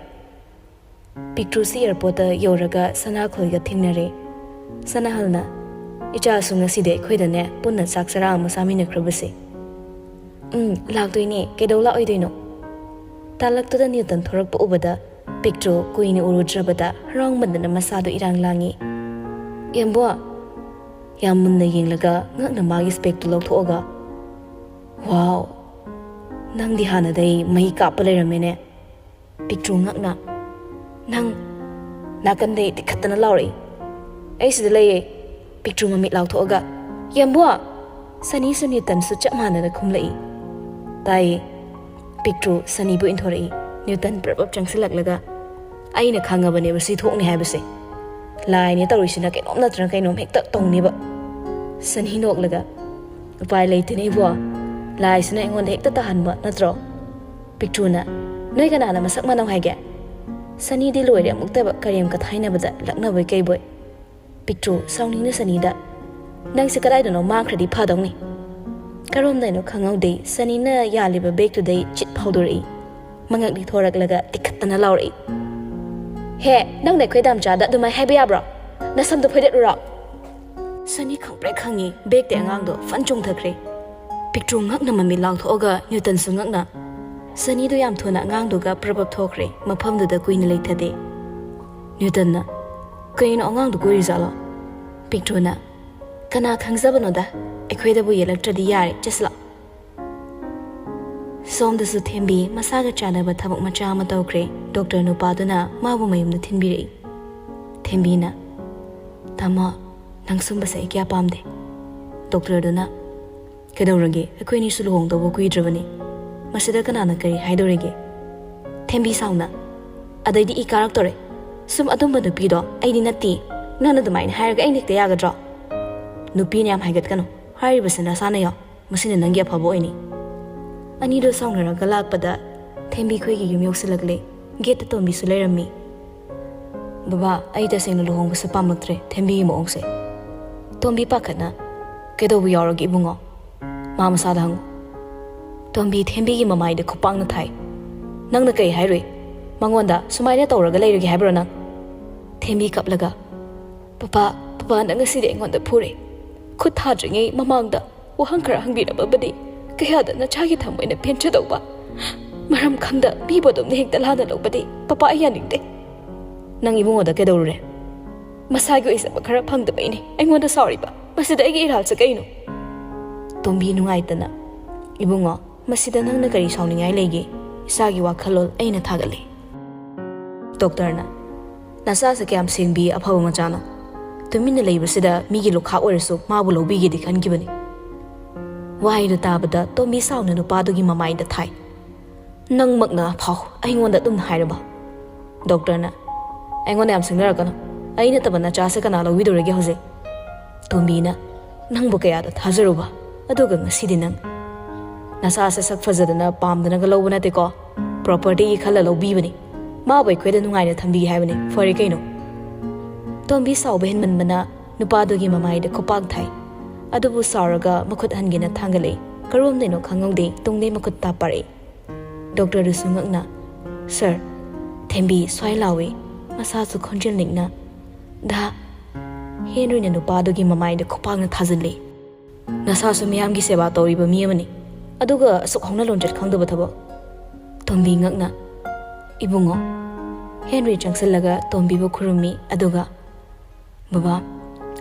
ꯄꯤꯛꯇ꯭ꯔꯨꯁꯤ ꯑꯦꯌꯔꯄꯣꯔꯠꯇ ꯌꯧꯔꯒ ꯁꯅꯥꯈꯣꯏꯒ ꯊꯦꯡꯅꯔꯦ꯫ ꯁꯅꯥꯍꯜꯅ, "ꯏꯆꯥꯁꯨ ꯉꯁꯤꯗꯤ ꯑꯩꯈꯣꯏꯗꯅꯦ ꯄꯨꯟꯅ ꯆꯥꯛ ꯆꯔꯥ ꯑꯃ ꯆꯥꯃꯤꯟꯅꯈ꯭ꯔꯕꯁꯦ꯫" "ꯎꯝ, ꯂꯥꯛꯇꯣꯏꯅꯦ, ꯀꯩꯗꯧ ꯂꯥꯛꯑꯣꯏꯗꯣꯏꯅꯣ?" ꯇꯥꯂꯛꯇꯨꯗ ꯅ꯭ꯌꯨꯇꯟ ꯊꯣꯔꯛꯄ ꯎꯕꯗ ꯄꯤꯛꯇ꯭ꯔꯨ ꯀꯨꯏꯅ ꯎꯔꯨꯗ꯭ꯔꯕꯗ ꯍꯔꯥꯎꯃꯟꯗꯅ ꯃꯁꯥꯗꯨ ꯏꯔꯥꯡ ꯂꯥꯡꯉꯤ꯫ "ꯌꯦꯝꯕꯣ!" ꯌꯥꯝ ꯃꯨꯟꯅ ꯌꯦꯡꯂꯒ ꯉꯛꯅ ꯃꯥꯒꯤ ꯁ꯭ꯄꯦꯛꯇꯨ ꯂꯧꯊꯣꯛꯑꯒ, "ꯋꯥꯎ! ꯅꯪꯗꯤ ꯍꯥꯟꯅꯗꯩ ꯃꯩ ꯀꯥꯞꯄ ꯂꯩꯔꯝꯃꯦꯅꯦ꯫" ꯄꯤꯛꯇ꯭ꯔꯨ ꯉꯛꯅ, "ꯅꯪ?" ꯅꯥꯀꯟꯗꯩ ꯇꯤꯛꯈꯠꯇꯅ ꯂꯥꯎꯔꯛꯏ꯫ "ꯑꯩ ꯁꯤꯗ ꯂꯩꯌꯦ꯫" ꯄꯤꯛꯇ꯭ꯔꯨ ꯃꯃꯤꯠ ꯂꯥꯎꯊꯣꯛꯑꯒ, "ꯌꯦꯝꯕꯣ!" ꯁꯅꯤꯁꯨ ꯅ꯭ꯌꯨꯇꯟꯁꯨ ꯆꯞ ꯃꯥꯟꯅꯅ ꯈꯨꯝꯂꯛꯏ꯫ "ꯇꯥꯏꯌꯦ꯫" ꯄꯤꯛꯇ꯭ꯔꯨ ꯁꯅꯤꯕꯨ ꯏꯟꯊꯣꯔꯛꯏ꯫ ꯅ꯭ꯌꯨꯇꯟ ꯄ꯭ꯔꯞ ꯄ꯭ꯔꯞ ꯆꯪꯁꯤꯜꯂꯛꯂꯒ, "ꯑꯩꯅ ꯈꯪꯉꯕꯅꯦꯕ ꯁꯤ ꯊꯣꯛꯅꯤ ꯍꯥꯏꯕꯁꯦ꯫ ꯂꯥꯏꯅꯦ ꯇꯧꯔꯤꯁꯤꯅ ꯀꯩꯅꯣꯝ ꯅꯠꯇ꯭ꯔꯒ ꯀꯩꯅꯣꯝ ꯍꯦꯛꯇ ꯇꯧꯅꯤꯕ꯫" ꯁꯅꯤ ꯅꯣꯛꯂꯒ, "ꯎꯄꯥꯏ ꯂꯩꯇꯦꯅꯦ ꯏꯕꯣ, ꯂꯥꯏꯁꯤꯅ ꯑꯩꯉꯣꯟꯗ ꯍꯦꯛꯇ ꯇꯥꯍꯟꯕ ꯅꯠꯇ꯭ꯔꯣ?" ꯄꯤꯛꯇ꯭ꯔꯨꯅ, "ꯅꯣꯏ ꯀꯅꯥꯅ ꯃꯁꯛ ꯃꯥꯟꯅꯧ ꯍꯥꯏꯒꯦ?" ꯁꯅꯤꯗꯤ ꯂꯣꯏꯔꯦ ꯑꯃꯨꯛꯇꯕ ꯀꯔꯦꯝ ꯀꯊꯥꯏꯅꯕꯗ ꯂꯛꯅꯕꯣꯏ ꯀꯩꯕꯣꯏ꯫ ꯄꯤꯛꯇ꯭ꯔꯨ ꯁꯥꯎꯅꯤꯡꯅ ꯁꯅꯤꯗ, "ꯅꯪꯁꯦ ꯀꯗꯥꯏꯗꯅꯣ ꯃꯥꯡꯈ꯭ꯔꯗꯤ ꯐꯗꯧꯅꯤ꯫" ꯀꯔꯣꯝꯗꯩꯅꯣ ꯈꯪꯍꯧꯗꯦ ꯁꯅꯤꯅ ꯌꯥꯜꯂꯤꯕ ꯕꯦꯒꯇꯨꯗꯩ ꯆꯤꯠ ꯐꯥꯎꯗꯣꯔꯛꯏ꯫ ꯃꯉꯛ ꯂꯤꯊꯣꯔꯛꯂꯒ ꯇꯤꯛꯈꯠꯇꯅ ꯂꯥꯎꯔꯛꯏ꯫ "ꯍꯦ, ꯅꯪꯅ ꯑꯩꯈꯣꯏ ꯗꯥꯝꯆꯥꯗ ꯑꯗꯨꯃꯥꯏ ꯍꯥꯏꯕ ꯌꯥꯕ꯭ꯔꯣ? ꯅꯁꯝꯗꯣ ꯐꯣꯏꯗꯠꯂꯨꯔꯣ?" ꯁꯅꯤ ꯈꯪꯄ꯭ꯔꯦꯛ ꯈꯪꯉꯤ, ꯕꯦꯒꯇꯩ ꯑꯉꯥꯡꯗꯣ ꯐꯟ ꯆꯣꯡꯊꯈ꯭ꯔꯦ꯫ ꯄꯤꯛꯇ꯭ꯔꯨ ꯉꯛꯅ ꯃꯃꯤꯠ ꯂꯥꯎꯊꯣꯛꯑꯒ ꯅ꯭ꯌꯨꯇꯟꯁꯨ ꯉꯛꯅ, ꯁꯅꯤꯗꯨ ꯌꯥꯝ ꯊꯨꯅ ꯑꯉꯥꯡꯗꯨꯒ ꯄ꯭ꯔꯕꯞ ꯊꯣꯛꯈ꯭ꯔꯦ꯫ ꯃꯐꯝꯗꯨꯗ ꯀꯨꯏꯅ ꯂꯩꯊꯗꯦ꯫ ꯅ꯭ꯌꯨꯇꯟꯅ, "ꯀꯩꯅꯣ, ꯑꯉꯥꯡꯗꯨ ꯀꯣꯏꯔꯤꯖꯥꯠꯂꯣ?" ꯄꯤꯛꯇ꯭ꯔꯨꯅ, "ꯀꯅꯥ ꯈꯪꯖꯕꯅꯣꯗ, ꯑꯩꯈꯣꯏꯗꯕꯨ ꯌꯦꯜꯂꯛꯇ꯭ꯔꯗꯤ ꯌꯥꯔꯦ, ꯆꯠꯁꯤꯂꯥꯎ꯫" ꯁꯣꯝꯗꯁꯨ ꯊꯦꯝꯕꯤ ꯃꯁꯥꯒ ꯆꯥꯟꯅꯕ ꯊꯕꯛ ꯃꯆꯥ ꯑꯃ ꯇꯧꯈ꯭ꯔꯦ꯫ ꯗꯣꯛꯇꯔ ꯅꯨꯄꯥꯗꯨꯅ ꯃꯥꯕꯨ ꯃꯌꯨꯝꯗ ꯊꯤꯟꯕꯤꯔꯛꯏ꯫ ꯊꯦꯝꯕꯤꯅ, "ꯇꯥꯃꯣ, ꯅꯪ ꯁꯨꯝꯕꯁꯦ ꯑꯩ ꯀꯌꯥ ꯄꯥꯝꯗꯦ꯫" ꯗꯣꯛꯇꯔꯗꯨꯅ, "ꯀꯩꯗꯧꯔꯒꯦ? ꯑꯩꯈꯣꯏ ꯑꯅꯤꯁꯨ ꯂꯨꯍꯣꯡꯗꯧꯕ ꯀꯨꯏꯗ꯭ꯔꯕꯅꯤ꯫ ꯃꯁꯤꯗ ꯀꯅꯥꯅ ꯀꯔꯤ ꯍꯥꯏꯗꯧꯔꯤꯒꯦ?" ꯊꯦꯝꯕꯤ ꯁꯥꯎꯅ, "ꯑꯗꯩꯗꯤ ꯏ ꯀꯥꯔꯛꯇꯧꯔꯦ꯫ ꯁꯨꯝ ꯑꯗꯨꯝꯕ ꯅꯨꯄꯤꯗꯣ ꯑꯩꯗꯤ ꯅꯠꯇꯦ꯫ ꯅꯪꯅ ꯑꯗꯨꯃꯥꯏꯅ ꯍꯥꯏꯔꯒ ꯑꯩꯅ ꯍꯦꯛꯇ ꯌꯥꯒꯗ꯭ꯔꯣ? ꯅꯨꯄꯤꯅ ꯌꯥꯝ ꯍꯥꯏꯒꯠꯀꯅꯨ꯫ ꯍꯥꯏꯔꯤꯕꯁꯤ ꯅꯁꯥꯅ ꯌꯥꯎ꯫ ꯃꯁꯤꯅ ꯅꯪꯒꯤ ꯑꯐꯕ ꯑꯣꯏꯅꯤ꯫" ꯑꯅꯤꯗꯣ ꯁꯥꯎꯅꯔꯒ ꯂꯥꯛꯄꯗ ꯊꯦꯝꯕꯤ ꯈꯣꯏꯒꯤ ꯌꯨꯝ ꯌꯧꯁꯤꯜꯂꯛꯂꯦ꯫ ꯒꯦꯠꯇ ꯇꯣꯝꯕꯤꯁꯨ ꯂꯩꯔꯝꯃꯤ꯫ "ꯕꯕꯥ, ꯑꯩ ꯇꯁꯦꯡꯅ ꯂꯨꯍꯣꯡꯕꯁꯦ ꯄꯥꯝꯂꯛꯇ꯭ꯔꯦ, ꯊꯦꯝꯕꯤꯒꯤ ꯃꯑꯣꯡꯁꯦ꯫" ꯇꯣꯝꯕꯤ ꯄꯥꯈꯠꯅ, "ꯀꯩꯗꯧꯕ ꯌꯥꯎꯔꯒꯦ ꯏꯕꯨꯡꯉꯣ? ꯃꯥ ꯃꯁꯥꯗ ꯍꯪꯉꯨ꯫" ꯇꯣꯝꯕꯤ ꯊꯦꯝꯕꯤꯒꯤ ꯃꯃꯥꯏꯗ ꯈꯨꯄꯥꯛꯅ ꯊꯥꯏ꯫ "ꯅꯪꯅ ꯀꯩ ꯍꯥꯏꯔꯨꯏ? ꯃꯉꯣꯟꯗ ꯁꯨꯃꯥꯏꯅ ꯇꯧꯔꯒ ꯂꯩꯔꯒꯦ ꯍꯥꯏꯕ꯭ꯔꯣ ꯅꯪ?" ꯊꯦꯝꯕꯤ ꯀꯞꯂꯒ, "ꯄꯄꯥ, ꯄꯄꯥꯅ ꯉꯁꯤꯗꯤ ꯑꯩꯉꯣꯟꯗ ꯐꯨꯔꯦ꯫ ꯈꯨꯠ ꯊꯥꯗ꯭ꯔꯤꯉꯩ ꯃꯃꯥꯡꯗ ꯋꯥꯍꯪ ꯈꯔ ꯍꯪꯕꯤꯔꯝꯃꯕꯗꯤ ꯀꯌꯥꯗ ꯅꯆꯥꯒꯤ ꯊꯃꯣꯏꯅ ꯄꯦꯟꯖꯗꯧꯕ꯫ ꯃꯔꯝ ꯈꯪꯗ ꯃꯤꯕꯨ ꯑꯗꯨꯝꯅ ꯍꯦꯛꯇ ꯂꯥꯟꯅ ꯂꯧꯕꯗꯤ ꯄꯄꯥ ꯑꯩ ꯌꯥꯅꯤꯡꯗꯦ꯫" "ꯅꯪ ꯏꯕꯨꯡꯉꯣꯗ ꯀꯩꯗꯧꯔꯨꯔꯦ?" "ꯃꯁꯥꯒꯤ ꯑꯣꯏꯖꯕ ꯈꯔ ꯐꯪꯗꯕꯩꯅꯦ ꯑꯩꯉꯣꯟꯗ ꯁꯥꯎꯔꯤꯕ꯫ ꯃꯁꯤꯗ ꯑꯩꯒꯤ ꯏꯔꯥꯜꯁꯦ ꯀꯩꯅꯣ?" ꯇꯣꯝꯕꯤ ꯅꯨꯡꯉꯥꯏꯇꯅ, "ꯏꯕꯨꯡꯉꯣ, ꯃꯁꯤꯗ ꯅꯪꯅ ꯀꯔꯤ ꯁꯥꯎꯅꯤꯡꯉꯥꯏ ꯂꯩꯒꯦ? ꯏꯆꯥꯒꯤ ꯋꯥꯈꯜꯂꯣꯟ ꯑꯩꯅ ꯊꯥꯒꯠꯂꯤ꯫" ꯗꯣꯛꯇꯔꯅ, "ꯅꯆꯥꯁꯦ ꯀꯌꯥꯝ ꯁꯦꯡꯕꯤ ꯑꯐꯕ ꯃꯆꯥꯅꯣ꯫ ꯇꯨꯃꯤꯟꯅ ꯂꯩꯕꯁꯤꯗ ꯃꯤꯒꯤ ꯂꯨꯈꯥꯛ ꯑꯣꯏꯔꯁꯨ ꯃꯥꯕꯨ ꯂꯧꯕꯤꯒꯦꯗꯤ ꯈꯟꯈꯤꯕꯅꯤ꯫" ꯋꯥꯍꯩꯗꯨ ꯇꯥꯕꯗ ꯇꯣꯝꯕꯤ ꯁꯥꯎꯅ ꯅꯨꯄꯥꯗꯨꯒꯤ ꯃꯃꯥꯏꯗ ꯊꯥꯏ꯫ "ꯅꯪꯃꯛꯅ ꯐꯥꯎ ꯑꯩꯉꯣꯟꯗ ꯑꯗꯨꯝꯅ ꯍꯥꯏꯔꯕ?" ꯗꯣꯛꯇꯔꯅ, "ꯑꯩꯉꯣꯟꯗ ꯌꯥꯝ ꯁꯤꯡꯅꯔꯛꯀꯅꯨ꯫ ꯑꯩ ꯅꯠꯇꯕ ꯅꯆꯥꯁꯦ ꯀꯅꯥ ꯂꯧꯕꯤꯗꯧꯔꯤꯒꯦ ꯍꯧꯖꯤꯛ?" ꯇꯣꯝꯕꯤꯅ, "ꯅꯪꯕꯨ ꯀꯌꯥꯗ ꯊꯥꯖꯔꯨꯕ? ꯑꯗꯨꯒ ꯉꯁꯤꯗꯤ ꯅꯪ꯫ ꯅꯆꯥꯁꯦ ꯁꯛ ꯐꯖꯗꯅ ꯄꯥꯝꯗꯅꯒ ꯂꯧꯕ ꯅꯠꯇꯦꯀꯣ꯫ ꯄ꯭ꯔꯣꯄꯔꯇꯤꯒꯤ ꯈꯜꯂ ꯂꯧꯕꯤꯕꯅꯤ꯫ ꯃꯥꯕꯨ ꯑꯩꯈꯣꯏꯗ ꯅꯨꯡꯉꯥꯏꯅ ꯊꯝꯕꯤꯒꯦ ꯍꯥꯏꯕꯅꯤ꯫ ꯐꯔꯦ ꯀꯩꯅꯣ?" ꯇꯣꯝꯕꯤ ꯁꯥꯎꯕ ꯍꯦꯟꯃꯟꯕꯅ ꯅꯨꯄꯥꯗꯨꯒꯤ ꯃꯃꯥꯏꯗ ꯈꯨꯄꯥꯛ ꯊꯥꯏ꯫ ꯑꯗꯨꯕꯨ ꯁꯥꯎꯔꯒ ꯃꯈꯨꯠ ꯍꯟꯒꯦꯅ ꯊꯥꯡꯒꯠꯂꯛꯏ꯫ ꯀꯔꯣꯝꯗꯩꯅꯣ ꯈꯪꯍꯧꯗꯦ, ꯇꯨꯡꯗꯩ ꯃꯈꯨꯠ ꯇꯥꯞ ꯄꯥꯔꯛꯏ꯫ ꯗꯣꯛꯇꯔꯗꯨꯁꯨ ꯉꯛꯅ, "ꯁꯔ, ꯊꯦꯝꯕꯤ ꯁ꯭ꯋꯥꯏ ꯂꯥꯎꯏ꯫" ꯃꯁꯥꯁꯨ ꯈꯣꯟꯖꯦꯜ ꯅꯤꯛꯅ, "ꯗꯥ ꯍꯦꯟꯔꯤꯅ ꯅꯨꯄꯥꯗꯨꯒꯤ ꯃꯃꯥꯏꯗ ꯈꯨꯄꯥꯛꯅ ꯊꯥꯖꯤꯜꯂꯤ꯫ ꯅꯁꯥꯁꯨ ꯃꯤꯌꯥꯝꯒꯤ ꯁꯦꯕꯥ ꯇꯧꯔꯤꯕ ꯃꯤ ꯑꯃꯅꯤ, ꯑꯗꯨꯒ ꯑꯁꯨꯛ ꯍꯧꯅ ꯂꯣꯟꯆꯠ ꯈꯪꯗꯕ ꯊꯕꯛ?" ꯇꯣꯝꯕꯤ ꯉꯛꯅ, "ꯏꯕꯨꯡꯉꯣ?" ꯍꯦꯟꯔꯤ ꯆꯪꯁꯤꯜꯂꯒ ꯇꯣꯝꯕꯤꯕꯨ ꯈꯨꯔꯨꯝꯃꯤ, ꯑꯗꯨꯒ, "ꯕꯕꯥ,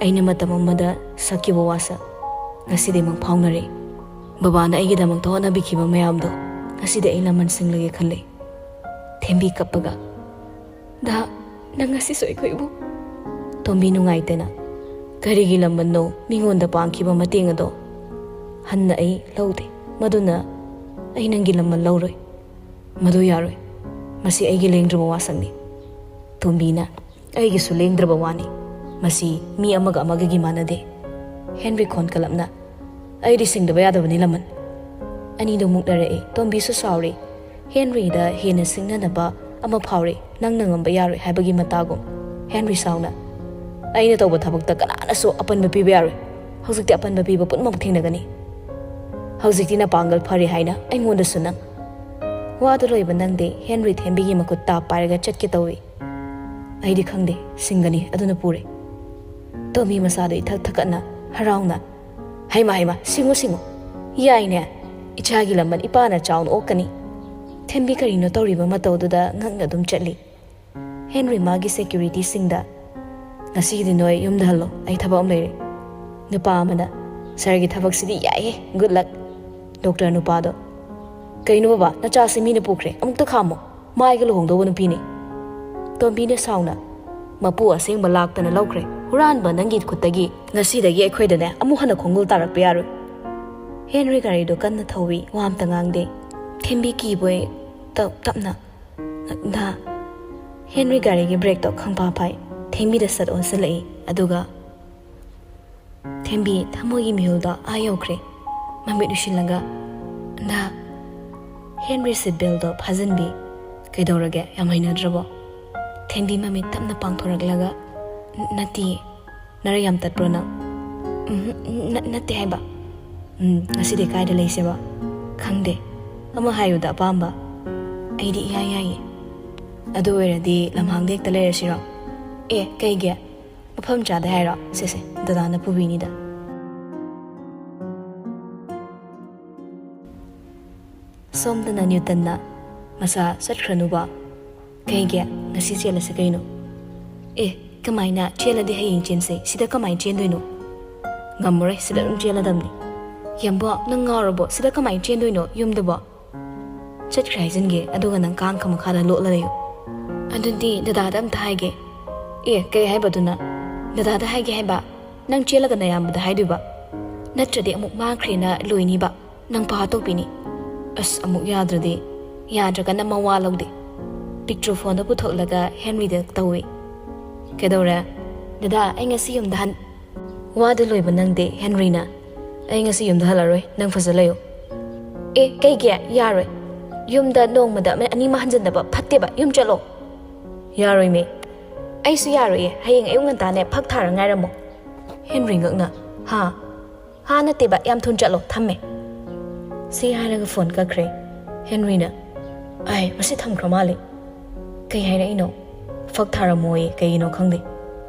ꯑꯩꯅ ꯃꯇꯝ ꯑꯃꯗ ꯁꯛꯈꯤꯕ ꯋꯥꯁꯛ ꯉꯁꯤꯗꯤ ꯃꯪ ꯐꯥꯎꯅꯔꯦ꯫ ꯕꯕꯥꯅ ꯑꯩꯒꯤꯗꯃꯛꯇ ꯍꯣꯠꯅꯕꯤꯈꯤꯕ ꯃꯌꯥꯝꯗꯣ ꯉꯁꯤꯗꯤ ꯑꯩ ꯂꯃꯟ ꯁꯤꯡꯂꯒꯦ ꯈꯜꯂꯦ꯫" ꯊꯦꯝꯕꯤ ꯀꯞꯄꯒ, "ꯗꯥ, ꯅꯪ ꯉꯁꯤꯁꯨ ꯑꯩꯈꯣꯏꯕꯨ?" ꯇꯣꯝꯕꯤ ꯅꯨꯡꯉꯥꯏꯇꯅ, "ꯀꯔꯤꯒꯤ ꯂꯃꯟꯅꯣ? ꯃꯤꯉꯣꯟꯗ ꯄꯥꯡꯈꯤꯕ ꯃꯇꯦꯡ ꯑꯗꯣ ꯍꯟꯅ ꯑꯩ ꯂꯧꯗꯦ꯫ ꯃꯗꯨꯅ ꯑꯩ ꯅꯪꯒꯤ ꯂꯃꯟ ꯂꯧꯔꯣꯏ꯫ ꯃꯗꯨ ꯌꯥꯔꯣꯏ꯫ ꯃꯁꯤ ꯑꯩꯒꯤ ꯂꯦꯡꯗ꯭ꯔꯕ ꯋꯥꯁꯛꯅꯤ꯫" ꯇꯣꯝꯕꯤꯅ, "ꯑꯩꯒꯤꯁꯨ ꯂꯦꯡꯗ꯭ꯔꯕ ꯋꯥꯅꯤ꯫ ꯃꯁꯤ ꯃꯤ ꯑꯃꯒ ꯑꯃꯒꯒꯤ ꯃꯥꯟꯅꯗꯦ꯫" ꯍꯦꯟꯔꯤ ꯈꯣꯟꯀꯂꯞꯅ, "ꯑꯩꯗꯤ ꯁꯤꯡꯗꯕ ꯌꯥꯗꯕꯅꯤ, ꯂꯃꯟ꯫" ꯑꯅꯤꯗꯣ ꯃꯨꯛꯅꯔꯛꯏ꯫ ꯇꯣꯝꯕꯤꯁꯨ ꯁꯥꯎꯔꯤ꯫ ꯍꯦꯟꯔꯤꯗ ꯍꯦꯟꯅ ꯁꯤꯡꯅꯅꯕ ꯑꯃ ꯐꯥꯎꯔꯤ, ꯅꯪꯅ ꯉꯝꯕ ꯌꯥꯔꯣꯏ ꯍꯥꯏꯕꯒꯤ ꯃꯇꯥꯒꯨꯝ꯫ ꯍꯦꯟꯔꯤ ꯁꯥꯎꯅ, "ꯑꯩꯅ ꯇꯧꯕ ꯊꯕꯛꯇ ꯀꯅꯥꯅꯁꯨ ꯑꯄꯟꯕ ꯄꯤꯕ ꯌꯥꯔꯣꯏ꯫ ꯍꯧꯖꯤꯛꯇꯤ ꯑꯄꯟꯕ ꯄꯤꯕ ꯄꯨꯝꯅꯃꯛ ꯊꯦꯡꯅꯒꯅꯤ꯫ ꯍꯧꯖꯤꯛꯇꯤ ꯅꯄꯥꯡꯒꯜ ꯐꯔꯦ ꯍꯥꯏꯅ ꯑꯩꯉꯣꯟꯗꯁꯨ ꯅꯪ꯫" ꯋꯥꯗꯨ ꯂꯣꯏꯕ ꯅꯪꯗꯦ, ꯍꯦꯟꯔꯤ ꯊꯦꯝꯕꯤꯒꯤ ꯃꯈꯨꯠ ꯇꯥꯞ ꯄꯥꯏꯔꯒ ꯆꯠꯀꯦ ꯇꯧꯏ꯫ "ꯑꯩꯗꯤ ꯈꯪꯗꯦ, ꯁꯤꯡꯒꯅꯤ, ꯑꯗꯨꯅ ꯄꯨꯔꯦ꯫" ꯇꯣꯝꯕꯤ ꯃꯁꯥꯗꯨ ꯏꯊꯛ ꯊꯛꯀꯠꯅ, ꯍꯔꯥꯎꯅ, "ꯍꯩꯃ, ꯍꯩꯃ, ꯁꯤꯡꯉꯨ, ꯁꯤꯡꯉꯨ꯫ ꯌꯥꯏꯅꯦ, ꯏꯆꯥꯒꯤ ꯂꯃꯟ ꯏꯄꯥꯅ ꯆꯥꯎꯅ ꯑꯣꯛꯀꯅꯤ꯫" ꯊꯦꯝꯕꯤ ꯀꯔꯤꯅꯣ ꯇꯧꯔꯤꯕ ꯃꯇꯧꯗꯨꯗ ꯉꯛꯅ ꯑꯗꯨꯝ ꯆꯠꯂꯤ꯫ ꯍꯦꯟꯔꯤ ꯃꯥꯒꯤ ꯁꯦꯀ꯭ꯌꯨꯔꯤꯇꯤꯁꯤꯡꯗ, "ꯉꯁꯤꯒꯤꯗꯤ ꯅꯣꯏ ꯌꯨꯝꯗ ꯍꯜꯂꯣ, ꯑꯩ ꯊꯕꯛ ꯑꯃ ꯂꯩꯔꯦ꯫" ꯅꯨꯄꯥ ꯑꯃꯅ, "ꯁꯥꯔꯒꯤ ꯊꯕꯛꯁꯤꯗꯤ ꯌꯥꯏꯍꯦ, good luck꯫" ꯗꯣꯛꯇꯔ ꯅꯨꯄꯥꯗꯣ, "ꯀꯩꯅꯣ ꯕꯕꯥ, ꯅꯆꯥꯁꯤ ꯃꯤꯅ ꯄꯨꯈ꯭ꯔꯦ, ꯑꯃꯨꯛꯇ ꯈꯥꯝꯃꯣ, ꯃꯥꯏꯒ ꯂꯨꯍꯣꯡꯗꯧꯕ ꯅꯨꯄꯤꯅꯤ꯫" ꯇꯣꯝꯕꯤꯅ ꯁꯥꯎꯅ, "ꯃꯄꯨ ꯑꯁꯦꯡꯕ ꯂꯥꯛꯇꯅ ꯂꯧꯈ꯭ꯔꯦ, ꯍꯨꯔꯥꯟꯕ ꯅꯪꯒꯤ ꯈꯨꯠꯇꯒꯤ꯫ ꯉꯁꯤꯗꯒꯤ ꯑꯩꯈꯣꯏꯗꯅꯦ ꯑꯃꯨꯛ ꯍꯟꯅ ꯈꯣꯡꯒꯨꯜ ꯇꯥꯔꯛꯄ ꯌꯥꯔꯣꯏ꯫" ꯍꯦꯟꯔꯤ ꯒꯥꯔꯤꯗꯣ ꯀꯟꯅ ꯊꯧꯏ, ꯋꯥ ꯑꯝꯇ ꯉꯥꯡꯗꯦ꯫ ꯊꯦꯝꯕꯤ ꯀꯤꯕꯣꯏ ꯇꯞ ꯇꯞꯅ, "ꯗꯥ꯫" ꯍꯦꯟꯔꯤ ꯒꯥꯔꯤꯒꯤ ꯕ꯭ꯔꯦꯛꯇꯣ ꯈꯪꯐꯥ ꯐꯥꯏ꯫ ꯊꯦꯝꯕꯤꯗ ꯁꯠ ꯑꯣꯟꯁꯤꯜꯂꯛꯏ, ꯑꯗꯨꯒ ꯊꯦꯝꯕꯤ ꯊꯃꯣꯏꯒꯤ ꯃꯤꯍꯨꯜꯗꯣ ꯑꯥ ꯌꯧꯈ꯭ꯔꯦ꯫ ꯃꯃꯤꯠ ꯎꯏꯁꯤꯜꯂꯒ, "ꯗꯥ꯫" ꯍꯦꯟꯔꯤ ꯁꯤꯠ ꯕꯦꯜꯗꯣ ꯐꯥꯖꯤꯟꯕꯤ, "ꯀꯩꯗꯧꯔꯒꯦ? ꯌꯥꯝ ꯍꯩꯅꯗ꯭ꯔꯕꯣ?" ꯊꯦꯝꯕꯤ ꯃꯃꯤꯠ ꯇꯞꯅ ꯄꯥꯡꯊꯣꯔꯛꯂꯒ, "ꯅꯠꯇꯤꯌꯦ꯫" "ꯅꯔꯩ ꯌꯥꯝ ꯇꯠꯄ꯭ꯔꯣ ꯅꯪ?" "ꯎꯝ, ꯅ-, ꯅꯠꯇꯦ ꯍꯥꯏꯕ꯫" "ꯎꯝ, ꯉꯁꯤꯗꯤ ꯀꯥꯏꯗ ꯂꯩꯁꯦꯕ?" "ꯈꯪꯗꯦ꯫ ꯑꯃ ꯍꯥꯏꯌꯨꯗ ꯑꯄꯥꯝꯕ꯫" "ꯑꯩꯗꯤ ꯏꯌꯥ ꯌꯥꯏꯌꯦ꯫" "ꯑꯗꯨ ꯑꯣꯏꯔꯗꯤ ꯂꯝꯍꯥꯡꯗ ꯍꯦꯛꯇ ꯂꯩꯔꯁꯤꯔꯣ?" "ꯑꯦ, ꯀꯩꯒꯤ? ꯃꯐꯝ ꯆꯥꯗꯦ ꯍꯥꯏꯔꯣ? ꯁꯦ, ꯁꯦ, ꯗꯗꯥꯅ ꯄꯨꯕꯤꯅꯤꯗ꯫" ꯁꯣꯝꯗꯅ ꯅ꯭ꯌꯨꯇꯟꯅ ꯃꯁꯥ ꯆꯠꯈ꯭ꯔꯅꯨꯕ꯫ ꯀꯩꯒꯤ? ꯉꯁꯤ ꯆꯦꯜꯂꯁꯤ ꯀꯩꯅꯣ꯫ ꯑꯦ, ꯀꯃꯥꯏꯅ? ꯆꯦꯜꯂꯗꯤ ꯍꯌꯦꯡ ꯆꯦꯟꯁꯦ꯫ ꯁꯤꯗ ꯀꯃꯥꯏꯅ ꯆꯦꯟꯗꯣꯏꯅꯣ? ꯉꯝꯃꯔꯣꯏ, ꯁꯤꯗ ꯑꯗꯨꯝ ꯆꯦꯜꯂꯗꯝꯅꯤ꯫ ꯌꯥꯝꯕꯣ, ꯅꯪ ꯉꯥꯎꯔꯕꯣ? ꯁꯤꯗ ꯀꯃꯥꯏꯅ ꯆꯦꯟꯗꯣꯏꯅꯣ ꯌꯨꯝꯗꯕꯣ? ꯆꯠꯈ꯭ꯔꯦ ꯍꯥꯏꯖꯤꯟꯒꯦ, ꯑꯗꯨꯒ ꯅꯪ ꯀꯥꯡꯈ ꯃꯈꯥꯗ ꯂꯣꯠꯂ ꯂꯩꯌꯨ꯫ ꯑꯗꯨꯗꯤ ꯗꯗꯥꯗ ꯑꯝꯇ ꯍꯥꯏꯒꯦ꯫ ꯑꯦ, ꯀꯩ ꯍꯥꯏꯕꯗꯨꯅ? ꯗꯗꯥꯗ ꯍꯥꯏꯒꯦ ꯍꯥꯏꯕ? ꯅꯪ ꯆꯦꯜꯂꯒ ꯅꯌꯥꯝꯕꯗ ꯍꯥꯏꯗꯣꯏꯕ? ꯅꯠꯇ꯭ꯔꯗꯤ ꯑꯃꯨꯛ ꯃꯥꯡꯈ꯭ꯔꯦꯅ ꯂꯣꯏꯅꯤꯕ꯫ ꯅꯪ ꯄꯥ ꯇꯧꯕꯤꯅꯤ꯫ ꯑꯁ, ꯑꯃꯨꯛ ꯌꯥꯗ꯭ꯔꯗꯤ? ꯌꯥꯗ꯭ꯔꯒꯅ ꯃꯋꯥ ꯂꯧꯗꯦ꯫ ꯄꯤꯛꯇ꯭ꯔꯨ ꯐꯣꯟꯗꯣ ꯄꯨꯊꯣꯛꯂꯒ ꯍꯦꯟꯔꯤꯗ ꯇꯧꯏ꯫ ꯀꯩꯗꯧꯔꯦ? ꯗꯗꯥ, ꯑꯩ ꯉꯁꯤ ꯌꯨꯝꯗ ꯍꯟ-, ꯋꯥꯗ ꯂꯣꯏꯕ ꯅꯪꯗꯦ, ꯍꯦꯟꯔꯤꯅ꯫ ꯑꯩ ꯉꯁꯤ ꯌꯨꯝꯗ ꯍꯜꯂꯔꯣꯏ, ꯅꯪ ꯐꯖ ꯂꯩꯌꯨ꯫ ꯑꯦ, ꯀꯩꯒꯤ? ꯌꯥꯔꯣꯏ꯫ ꯌꯨꯝꯗ ꯅꯣꯡꯃꯗ ꯑꯃ ꯑꯅꯤ ꯑꯃ ꯍꯟꯖꯟꯗꯕ ꯐꯠꯇꯦꯕ, ꯌꯨꯝ ꯆꯠꯂꯣ꯫ ꯌꯥꯔꯣꯏꯃꯤ꯫ ꯑꯩꯁꯨ ꯌꯥꯔꯣꯏꯌꯦ, ꯍꯌꯦꯡ ꯑꯌꯨꯛ ꯉꯟꯇꯥꯅꯦ ꯐꯛ ꯊꯥꯔ ꯉꯥꯏꯔꯝꯃꯣ꯫ ꯍꯦꯟꯔꯤ ꯉꯛꯅ, ꯍꯥ? ꯍꯥ ꯅꯠꯇꯦꯕ, ꯌꯥꯝ ꯊꯨꯅ ꯆꯠꯂꯣ, ꯊꯝꯃꯦ꯫ ꯁꯤ ꯍꯥꯏꯔꯒ ꯐꯣꯟ ꯀꯛꯈ꯭ꯔꯦ꯫ ꯍꯦꯟꯔꯤꯅ, ꯑꯥꯏ, ꯃꯁꯤ ꯊꯝꯈ꯭ꯔ ꯃꯥꯜꯂꯦ꯫ ꯀꯩ ꯍꯥꯏꯔꯛꯏꯅꯣ? ꯐꯛ ꯊꯥꯔꯝꯃꯣꯌꯦ, ꯀꯩꯒꯤꯅꯣ ꯈꯪꯗꯦ꯫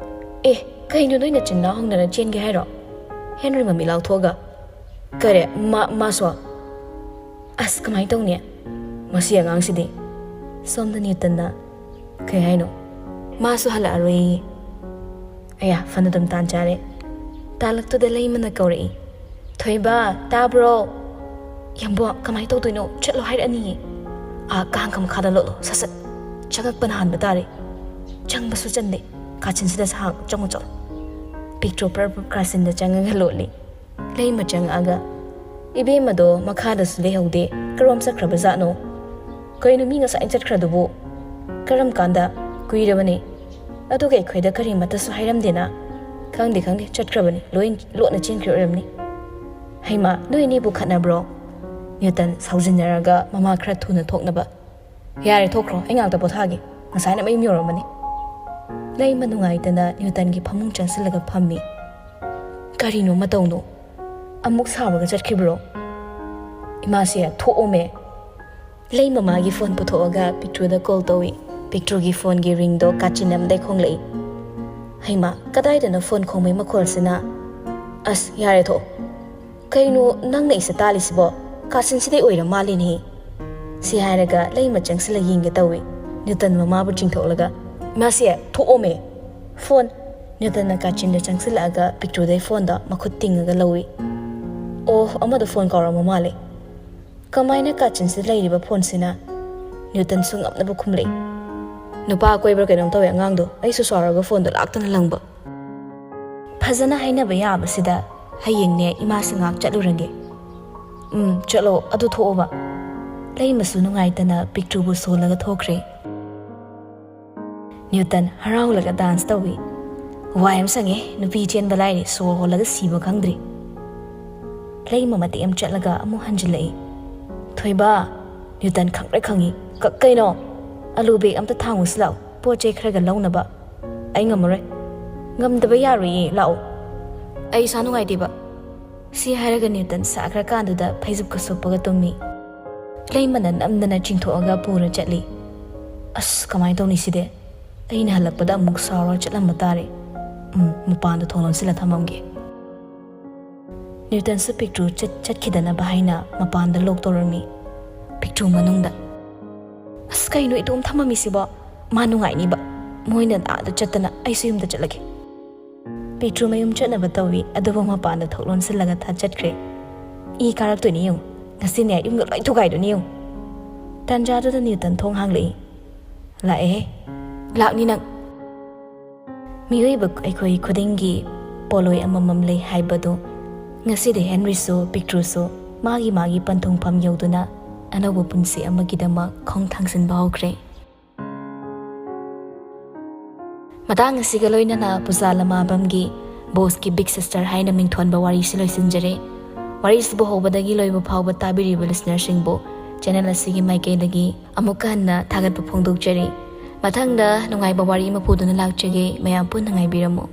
ꯑꯦ, ꯀꯩꯅꯣ ꯅꯣꯏ ꯅꯆꯤꯟ ꯅꯅꯥꯎ ꯍꯧꯅꯔ ꯆꯦꯟꯒꯦ ꯍꯥꯏꯔꯣ? ꯍꯦꯟꯔꯤ ꯃꯃꯤꯠ ꯂꯥꯎꯊꯣꯛꯑꯒ, ꯀꯔꯦ? ꯃꯥ, ꯃꯥꯁꯨ? ꯑꯁ, ꯀꯃꯥꯏꯅ ꯇꯧꯅꯤ? ꯃꯁꯤ ꯑꯉꯥꯡꯁꯤꯗꯤ꯫ ꯁꯣꯝꯗ ꯅ꯭ꯌꯨꯇꯟꯅ, ꯀꯩ ꯍꯥꯏꯅꯣ? ꯃꯥꯁꯨ ꯍꯜꯂꯛꯑꯔꯣꯏꯌꯦ꯫ ꯑꯌꯥ, ꯐꯅ ꯑꯗꯨꯝ ꯇꯥꯟ ꯆꯥꯔꯦ꯫ ꯇꯥꯂꯛꯇꯨꯗ ꯂꯩꯃꯅ ꯀꯧꯔꯛꯏ, ꯊꯣꯏꯕ, ꯇꯥꯕ꯭ꯔꯣ? ꯌꯥꯝꯕꯣ, ꯀꯃꯥꯏꯅ ꯇꯧꯗꯣꯏꯅꯣ? ꯆꯠꯂꯣ ꯍꯥꯏꯔꯛꯑꯅꯤꯌꯦ꯫ ꯑꯥ, ꯀꯥꯡꯒ ꯃꯈꯥꯗ ꯂꯣꯠꯂꯣ, ꯁꯠ ꯁꯠ꯫ ꯆꯪꯉꯛꯄꯅ ꯍꯥꯟꯕ ꯇꯥꯔꯦ꯫ ꯆꯪꯕꯁꯨ ꯆꯟꯗꯦ꯫ ꯀꯥꯆꯤꯟꯁꯤꯗ ꯁꯥ-, ꯆꯪꯉꯣ, ꯆꯠꯂꯣ꯫ ꯄꯤꯛꯇ꯭ꯔꯨ ꯄ꯭ꯔꯞ ꯄ꯭ꯔꯞ ꯀꯥꯆꯤꯟꯗ ꯆꯪꯉꯒ ꯂꯣꯠꯂꯤ꯫ ꯂꯩꯃ ꯆꯪꯉꯛꯑꯒ, ꯏꯕꯦꯝꯃꯗꯣ ꯃꯈꯥꯗꯁꯨ ꯂꯩꯍꯧꯗꯦ, ꯀꯔꯣꯝ ꯆꯠꯈ꯭ꯔꯕ ꯖꯥꯠꯅꯣ? ꯀꯩꯅꯣ, ꯃꯤ ꯉꯁꯥꯏ ꯆꯠꯈ꯭ꯔꯗꯨꯕꯨ? ꯀꯔꯝ ꯀꯥꯟꯗ? ꯀꯨꯏꯔꯕꯅꯦ꯫ ꯑꯗꯨꯒ ꯑꯩꯈꯣꯏꯗ ꯀꯔꯤꯃꯠꯇꯁꯨ ꯍꯥꯏꯔꯝꯗꯦꯅ꯫ ꯈꯪꯗꯦ, ꯈꯪꯗꯦ, ꯆꯠꯈ꯭ꯔꯕꯅꯤ, ꯂꯣꯏ ꯂꯣꯠꯅ ꯆꯦꯟꯈ꯭ꯔ ꯑꯣꯏꯔꯝꯅꯤ꯫ ꯍꯩꯃꯥ, ꯅꯣꯏ ꯑꯅꯤꯕꯨ ꯈꯠꯅꯕ꯭ꯔꯣ? ꯅ꯭ꯌꯨꯇꯟ ꯁꯥꯎꯖꯤꯟꯅꯔꯒ ꯃꯃꯥ ꯈꯔ ꯊꯨꯅ ꯊꯣꯛꯅꯕ꯫ ꯌꯥꯔꯦ, ꯊꯣꯛꯈ꯭ꯔꯣ, ꯑꯩ ꯉꯥꯛꯇ ꯄꯣꯊꯥꯒꯦ꯫ ꯉꯁꯥꯏꯅ ꯃꯌꯨꯝ ꯌꯧꯔꯝꯕꯅꯤ꯫ ꯂꯩꯃ ꯅꯨꯡꯉꯥꯏꯇꯅ ꯅ꯭ꯌꯨꯇꯟꯒꯤ ꯐꯃꯨꯡ ꯆꯪꯁꯤꯜꯂꯒ ꯐꯝꯃꯤ꯫ ꯀꯔꯤꯅꯣ ꯃꯇꯧꯅꯣ? ꯑꯃꯨꯛ ꯁꯥꯎꯔꯒ ꯆꯠꯈꯤꯕ꯭ꯔꯣ? ꯏꯃꯥꯁꯦ, ꯊꯣꯛꯑꯣꯃꯦ꯫ ꯂꯩꯃ ꯃꯥꯒꯤ ꯐꯣꯟ ꯄꯨꯊꯣꯛꯑꯒ ꯄꯤꯛꯇ꯭ꯔꯨꯗ ꯀꯣꯜ ꯇꯧꯏ꯫ ꯄꯤꯛꯇ꯭ꯔꯨꯒꯤ ꯐꯣꯟꯒꯤ ꯔꯤꯡꯗꯣ ꯀꯥꯆꯤꯟ ꯑꯃꯗꯩ ꯈꯣꯡꯂꯛꯏ꯫ ꯍꯩꯃꯥ, ꯀꯗꯥꯏꯗꯅꯣ ꯐꯣꯟ ꯈꯣꯡꯕꯩ ꯃꯈꯣꯜꯁꯤꯅ? ꯑꯁ, ꯌꯥꯔꯦ, ꯊꯣꯛꯑꯣ꯫ ꯀꯩꯅꯣ ꯅꯪꯅ ꯏꯁ ꯇꯥꯜꯂꯤꯁꯤꯕꯣ? ꯀꯥꯆꯤꯟꯁꯤꯗꯩ ꯑꯣꯏꯔ ꯃꯥꯜꯂꯦꯅꯦꯍꯦ꯫ ꯁꯤ ꯍꯥꯏꯔꯒ ꯂꯩꯃ ꯆꯪꯁꯤꯜꯂ ꯌꯦꯡꯒꯦ ꯇꯧꯏ꯫ ꯅ꯭ꯌꯨꯇꯟ ꯃꯃꯥꯕꯨ ꯆꯤꯡꯊꯣꯛꯂꯒ, "ꯏꯃꯥꯁꯦ, ꯊꯣꯛꯑꯣꯃꯦ!" "ꯐꯣꯟ!" ꯅ꯭ꯌꯨꯇꯟꯅ ꯀꯥꯆꯤꯟꯗ ꯆꯪꯁꯤꯜꯂꯛꯑꯒ ꯄꯤꯛꯇ꯭ꯔꯨꯗꯩ ꯐꯣꯟꯗꯣ ꯃꯈꯨꯠ ꯇꯤꯡꯉꯒ ꯂꯧꯏ꯫ "ꯑꯣ, ꯑꯃꯗꯣ ꯐꯣꯟ ꯀꯥꯎꯔꯝꯕ ꯃꯥꯜꯂꯦ꯫ ꯀꯃꯥꯏꯅ ꯀꯥꯆꯤꯟꯁꯤꯗ ꯂꯩꯔꯤꯕ ꯐꯣꯟꯁꯤꯅ?" ꯅ꯭ꯌꯨꯇꯟꯁꯨ ꯉꯝꯅꯕ ꯈꯨꯝꯂꯛꯏ꯫ "ꯅꯨꯄꯥ ꯀꯣꯏꯕ꯭ꯔꯥ ꯀꯩꯅꯣꯝ ꯇꯧꯋꯦ ꯑꯉꯥꯡꯗꯣ, ꯑꯩꯁꯨ ꯁꯥꯎꯔꯒ ꯐꯣꯟꯗꯣ ꯂꯥꯛꯇꯅ ꯂꯪꯕ꯫ ꯐꯖꯅ ꯍꯥꯏꯅꯕ ꯌꯥꯕꯁꯤꯗ ꯍꯌꯦꯡꯅꯦ ꯏꯃꯥꯁꯤ ꯉꯥꯏꯍꯥꯛ ꯆꯠꯂꯨꯔꯒꯦ꯫ ꯎꯝ, ꯆꯠꯂꯣ, ꯑꯗꯨ ꯊꯣꯛꯑꯣꯕ꯫" ꯂꯩꯃꯁꯨ ꯅꯨꯡꯉꯥꯏꯇꯅ ꯄꯤꯛꯇ꯭ꯔꯨꯕꯨ ꯁꯣꯜꯂꯒ ꯊꯣꯛꯈ꯭ꯔꯦ꯫ ꯅ꯭ꯌꯨꯇꯟ ꯍꯔꯥꯎꯂꯒ ꯗꯥꯟꯁ ꯇꯧꯏ꯫ "ꯋꯥꯏ ꯑꯃ ꯁꯪꯉꯦ, ꯅꯨꯄꯤ ꯆꯦꯟꯕ ꯂꯥꯏꯔꯤ, ꯁꯣꯔ ꯍꯣꯜꯂꯒ ꯁꯤꯕ ꯈꯪꯗ꯭ꯔꯤ꯫" ꯂꯩꯃ ꯃꯇꯦꯛ ꯑꯃ ꯆꯠꯂꯒ ꯑꯃꯨꯛ ꯍꯟꯖꯤꯜꯂꯛꯏ꯫ "ꯊꯣꯏꯕ!" ꯅ꯭ꯌꯨꯇꯟ ꯈꯪꯄ꯭ꯔꯦꯛ ꯈꯪꯉꯤ꯫ "ꯀ-, ꯀꯩꯅꯣ?" "ꯑꯂꯨ ꯕꯦꯒ ꯑꯝꯇ ꯊꯥꯡꯉꯨꯁꯤ ꯂꯥꯛꯑꯣ, ꯄꯣꯠ ꯆꯩ ꯈꯔꯒ ꯂꯧꯅꯕ꯫" "ꯑꯩ ꯉꯝꯃꯔꯣꯏ꯫" "ꯉꯝꯗꯕ ꯌꯥꯔꯣꯏꯌꯦ, ꯂꯥꯛꯑꯣ꯫" "ꯑꯩ ꯏꯁꯥ ꯅꯨꯡꯉꯥꯏꯇꯦꯕ꯫" ꯁꯤ ꯍꯥꯏꯔꯒ ꯅ꯭ꯌꯨꯇꯟ ꯁꯥꯈ꯭ꯔꯀꯥꯟꯗꯨꯗ ꯐꯩꯖꯨꯞꯀ ꯁꯨꯞꯄꯒ ꯇꯨꯝꯃꯤ꯫ ꯂꯩꯃꯅ ꯅꯝꯗꯅ ꯆꯤꯡꯊꯣꯛꯑꯒ ꯄꯨꯔ ꯆꯠꯂꯤ꯫ "ꯑꯁ, ꯀꯃꯥꯏꯅ ꯇꯧꯅꯤ ꯁꯤꯗꯤ? ꯑꯩꯅ ꯍꯜꯂꯛꯄꯗ ꯑꯃꯨꯛ ꯁꯥꯎꯔ ꯆꯠꯂꯝꯕ ꯇꯥꯔꯦ꯫ ꯎꯝ, ꯃꯄꯥꯟꯗ ꯊꯣꯡ ꯂꯣꯟꯁꯤꯜꯂ ꯊꯝꯃꯝꯒꯦ꯫" ꯅ꯭ꯌꯨꯇꯟꯁꯨ ꯄꯤꯛꯇ꯭ꯔꯨ ꯆꯠ-, ꯆꯠꯈꯤꯗꯅꯕ ꯍꯥꯏꯅ ꯃꯄꯥꯟꯗ ꯂꯣꯛ ꯇꯧꯔꯝꯃꯤ꯫ ꯄꯤꯛꯇ꯭ꯔꯨ ꯃꯅꯨꯡꯗ, "ꯑꯁ, ꯀꯩꯅꯣ ꯏꯇꯣꯝ ꯊꯝꯃꯝꯃꯤꯁꯤꯕꯣ? ꯃꯥ ꯅꯨꯡꯉꯥꯏꯅꯤꯕ꯫ ꯃꯣꯏꯅ ꯑꯥꯗ ꯆꯠꯇꯅ ꯑꯩꯁꯨ ꯌꯨꯝꯗ ꯆꯠꯂꯒꯦ꯫" ꯄꯤꯛꯇ꯭ꯔꯨ ꯃꯌꯨꯝ ꯆꯠꯅꯕ ꯇꯧꯏ, ꯑꯗꯨꯕꯨ ꯃꯄꯥꯟꯗ ꯊꯣꯛ ꯂꯣꯟꯁꯤꯜꯂꯒ ꯊꯥ ꯆꯠꯈ꯭ꯔꯦ꯫ "ꯏ ꯀꯥꯔꯛꯇꯣꯏꯅꯤ ꯌꯦꯡꯉꯨ꯫ ꯉꯁꯤꯅꯦ ꯌꯨꯝꯒ ꯂꯣꯏ ꯊꯨꯒꯥꯏꯗꯣꯏꯅꯤ ꯌꯦꯡꯉꯨ꯫" ꯇꯥꯟꯖꯥꯗꯨꯗ ꯅ꯭ꯌꯨꯇꯟ ꯊꯣꯡ ꯍꯥꯡꯂꯛꯏ꯫ "ꯂꯥꯛꯑꯦꯍꯦ꯫ ꯂꯥꯛꯅꯤ ꯅꯪ꯫" ꯃꯤꯑꯣꯏꯕ ꯑꯩꯈꯣꯏ ꯈꯨꯗꯤꯡꯒꯤ ꯄꯣꯠꯂꯣꯏ ꯑꯃꯃꯝ ꯂꯩ ꯍꯥꯏꯕꯗꯨ ꯉꯁꯤꯗꯤ ꯍꯦꯟꯔꯤꯁꯨ ꯄꯤꯛꯇ꯭ꯔꯨꯁꯨ ꯃꯥꯒꯤ ꯃꯥꯒꯤ ꯄꯟꯊꯨꯡꯐꯝ ꯌꯧꯗꯨꯅ ꯑꯅꯧꯕ ꯄꯨꯟꯁꯤ ꯑꯃꯒꯤꯗꯃꯛ ꯈꯣꯡ ꯊꯥꯡꯖꯤꯟꯕ ꯍꯧꯈ꯭ꯔꯦ꯫ ꯃꯇꯥꯡ ꯑꯁꯤꯒ ꯂꯣꯏꯅꯅ ꯄꯨꯖꯥ ꯂꯃꯥꯕꯝꯒꯤ ꯕꯣꯁꯀꯤ ꯕꯤꯛ ꯁꯤꯁꯇꯔ ꯍꯥꯏꯅ ꯃꯤꯡꯊꯣꯟꯕ ꯋꯥꯔꯤꯁꯤ ꯂꯣꯏꯁꯤꯟꯖꯔꯦ꯫ ꯋꯥꯔꯤꯁꯤꯕꯨ ꯍꯧꯕꯗꯒꯤ ꯂꯣꯏꯕ ꯐꯥꯎꯕ ꯇꯥꯕꯤꯔꯤꯕ ꯂꯤꯁꯅꯔꯁꯤꯡꯕꯨ ꯆꯦꯅꯦꯜ ꯑꯁꯤꯒꯤ ꯃꯥꯏꯀꯩꯗꯒꯤ ꯑꯃꯨꯛꯀ ꯍꯟꯅ ꯊꯥꯒꯠꯄ ꯐꯣꯡꯗꯣꯛꯆꯔꯤ꯫ ꯃꯊꯪꯗ ꯅꯨꯡꯉꯥꯏꯕ ꯋꯥꯔꯤ ꯑꯃ ꯄꯨꯗꯨꯅ ꯂꯥꯛꯆꯒꯦ꯫ ꯃꯌꯥꯝ ꯄꯨꯟꯅ ꯉꯥꯏꯕꯤꯔꯝꯃꯨ꯫